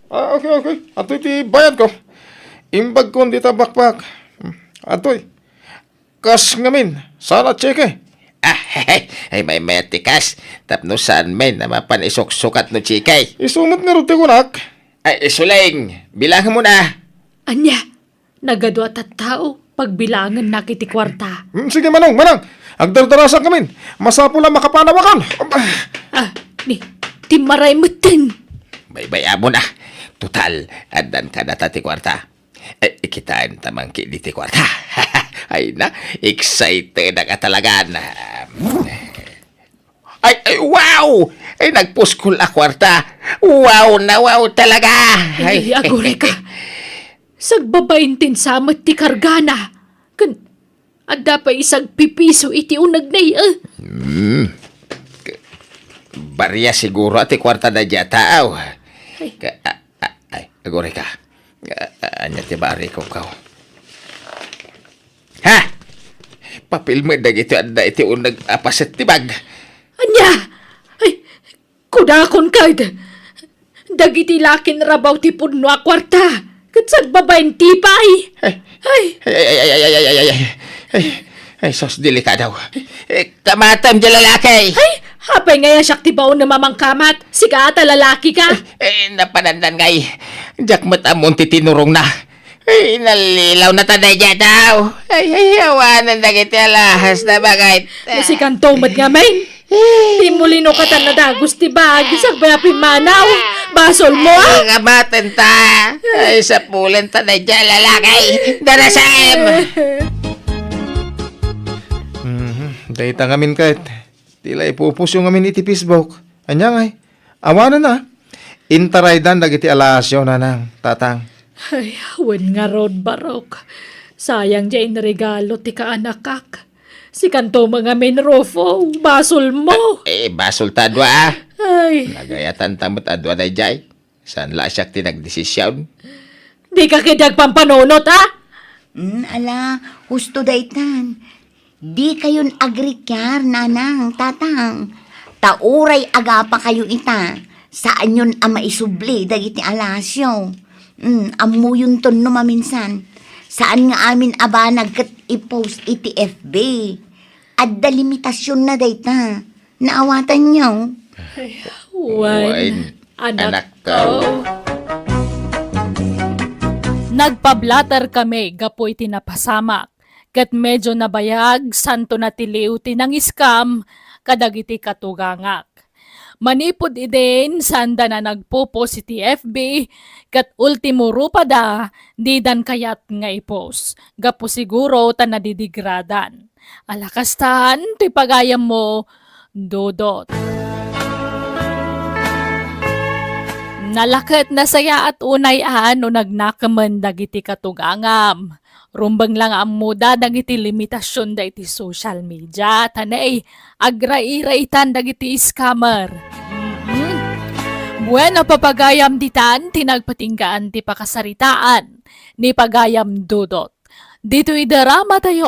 Ah, okay, okay. Adtoy ti bayad ko. Imbag ko dita bakbak. Hmm, adtoy. Kas ngamin, saan a tseke? Ah, ay, maymayat ti kas. Tapno saan men a mapan isuksukat no tseke. Isu met ngarud ti kunak. Ay, Suleng, bilangen mo na. Ania, nagadu a tattao, pagbilangennak iti kuarta. Hmm, sige, Manong, Manang. Agdardarasak ngamin. Masapul a makapanawakan. Ah, ni, timmaray metten. Baybay-amon a. Total, addan kadata ti kuarta. Eh, kitaen ta man ketdi ti kuarta. Ay na, excited ka talaga na. Ay, ay, wow! Ay, nagpuskol a kuarta. Wow na wow talaga. Ay, ay, aguray ka. Sagbabain ti insamet ti kargana. Ken adda pay isagpipiso iti uneg na, eh. Hmm. K-, baria siguro ti kuarta na dia tao. Ay. Ka-, a-, a-, ay, aguray ka. A-, a-, ania ti bariko, kaw? Ha? Papil met dagiti adda iti uneg a paset ti bag. Ania? Kudakon kad, dagiti lakin rabaw ti pudno a kuarta, ket sagbabaen ti pay. Ay. Ay. Ay, ay, ay, ay, ay, ay, ay, ay, ay, ay, ay, sus, delikado. Eh, kamatem diay lalaki. Ay, apay nga siak ti baonem a mangkamat? Sika ta lalaki ka. Eh, napanandan ngay. Diak met ammon ti tinurongna. Ay, nallilaw na ta daydiay a tao. Ay, ay, awanen dagiti alahas na bagay. No sikanto met ngamin. Eh. Ti mulino katan nadagus ti bag, sagbabaen a pimmanaw. Basol mo, ah? Ay, kamaten ta. Ay, sapulen ta daydiay a lalaki. Darasem! Mhm. Dayta ngamin ket, ti la ipupusyo ngamin iti Facebook. Ania ngay? Awanen a. Intaraydan dagiti alahasyo, nanang, tatang. Ay, wen ngarud, Barok. Sayang diay inregalo ti kaanakak. Sikanto met ngamin, Rufo, basol mo. Eh, basol ta dua, ah. Ay. Nagayatan ta met a dua daydiay. Saan la siak ti nagdesision? Dika ketdi agpampanunot, ah? Mm, ala, husto daytan. Dikayon agrikiar, nanang, tatang. Ta uray agapakayo ita, saanyon a maisubli dagiti alahasyo. Mm, ammoyonton no maminsan. Saan nga amin a banag ket i-post iti F B. Adda limitasionna dayta. Naawatanyo? Ay, wen, wen, anakko. Anakko. Nagpablatter kami gapu iti napasamak, ket medyo nabayag santo natiliw ti nang-scam kadagiti katugangak. Manipud idin, saanda a nagpo-post iti F B, ket ultimo rupada, didan kayat nga i-post. Gapu siguro ta nadidigradan. Ala kastan ti pagayammo, Dodot. Nalaket nasayaat unay a no nagnakemen dagiti katugangam. Rumbeng la nga ammoda dagiti limitasionda iti social media, ta nay, agrairaitan dagiti scammer. Mhm. Bueno, papagayam ditan ti nagpatinggaan ti pakasaritaan ni pagayam Dodot. Ditoy drama tayo,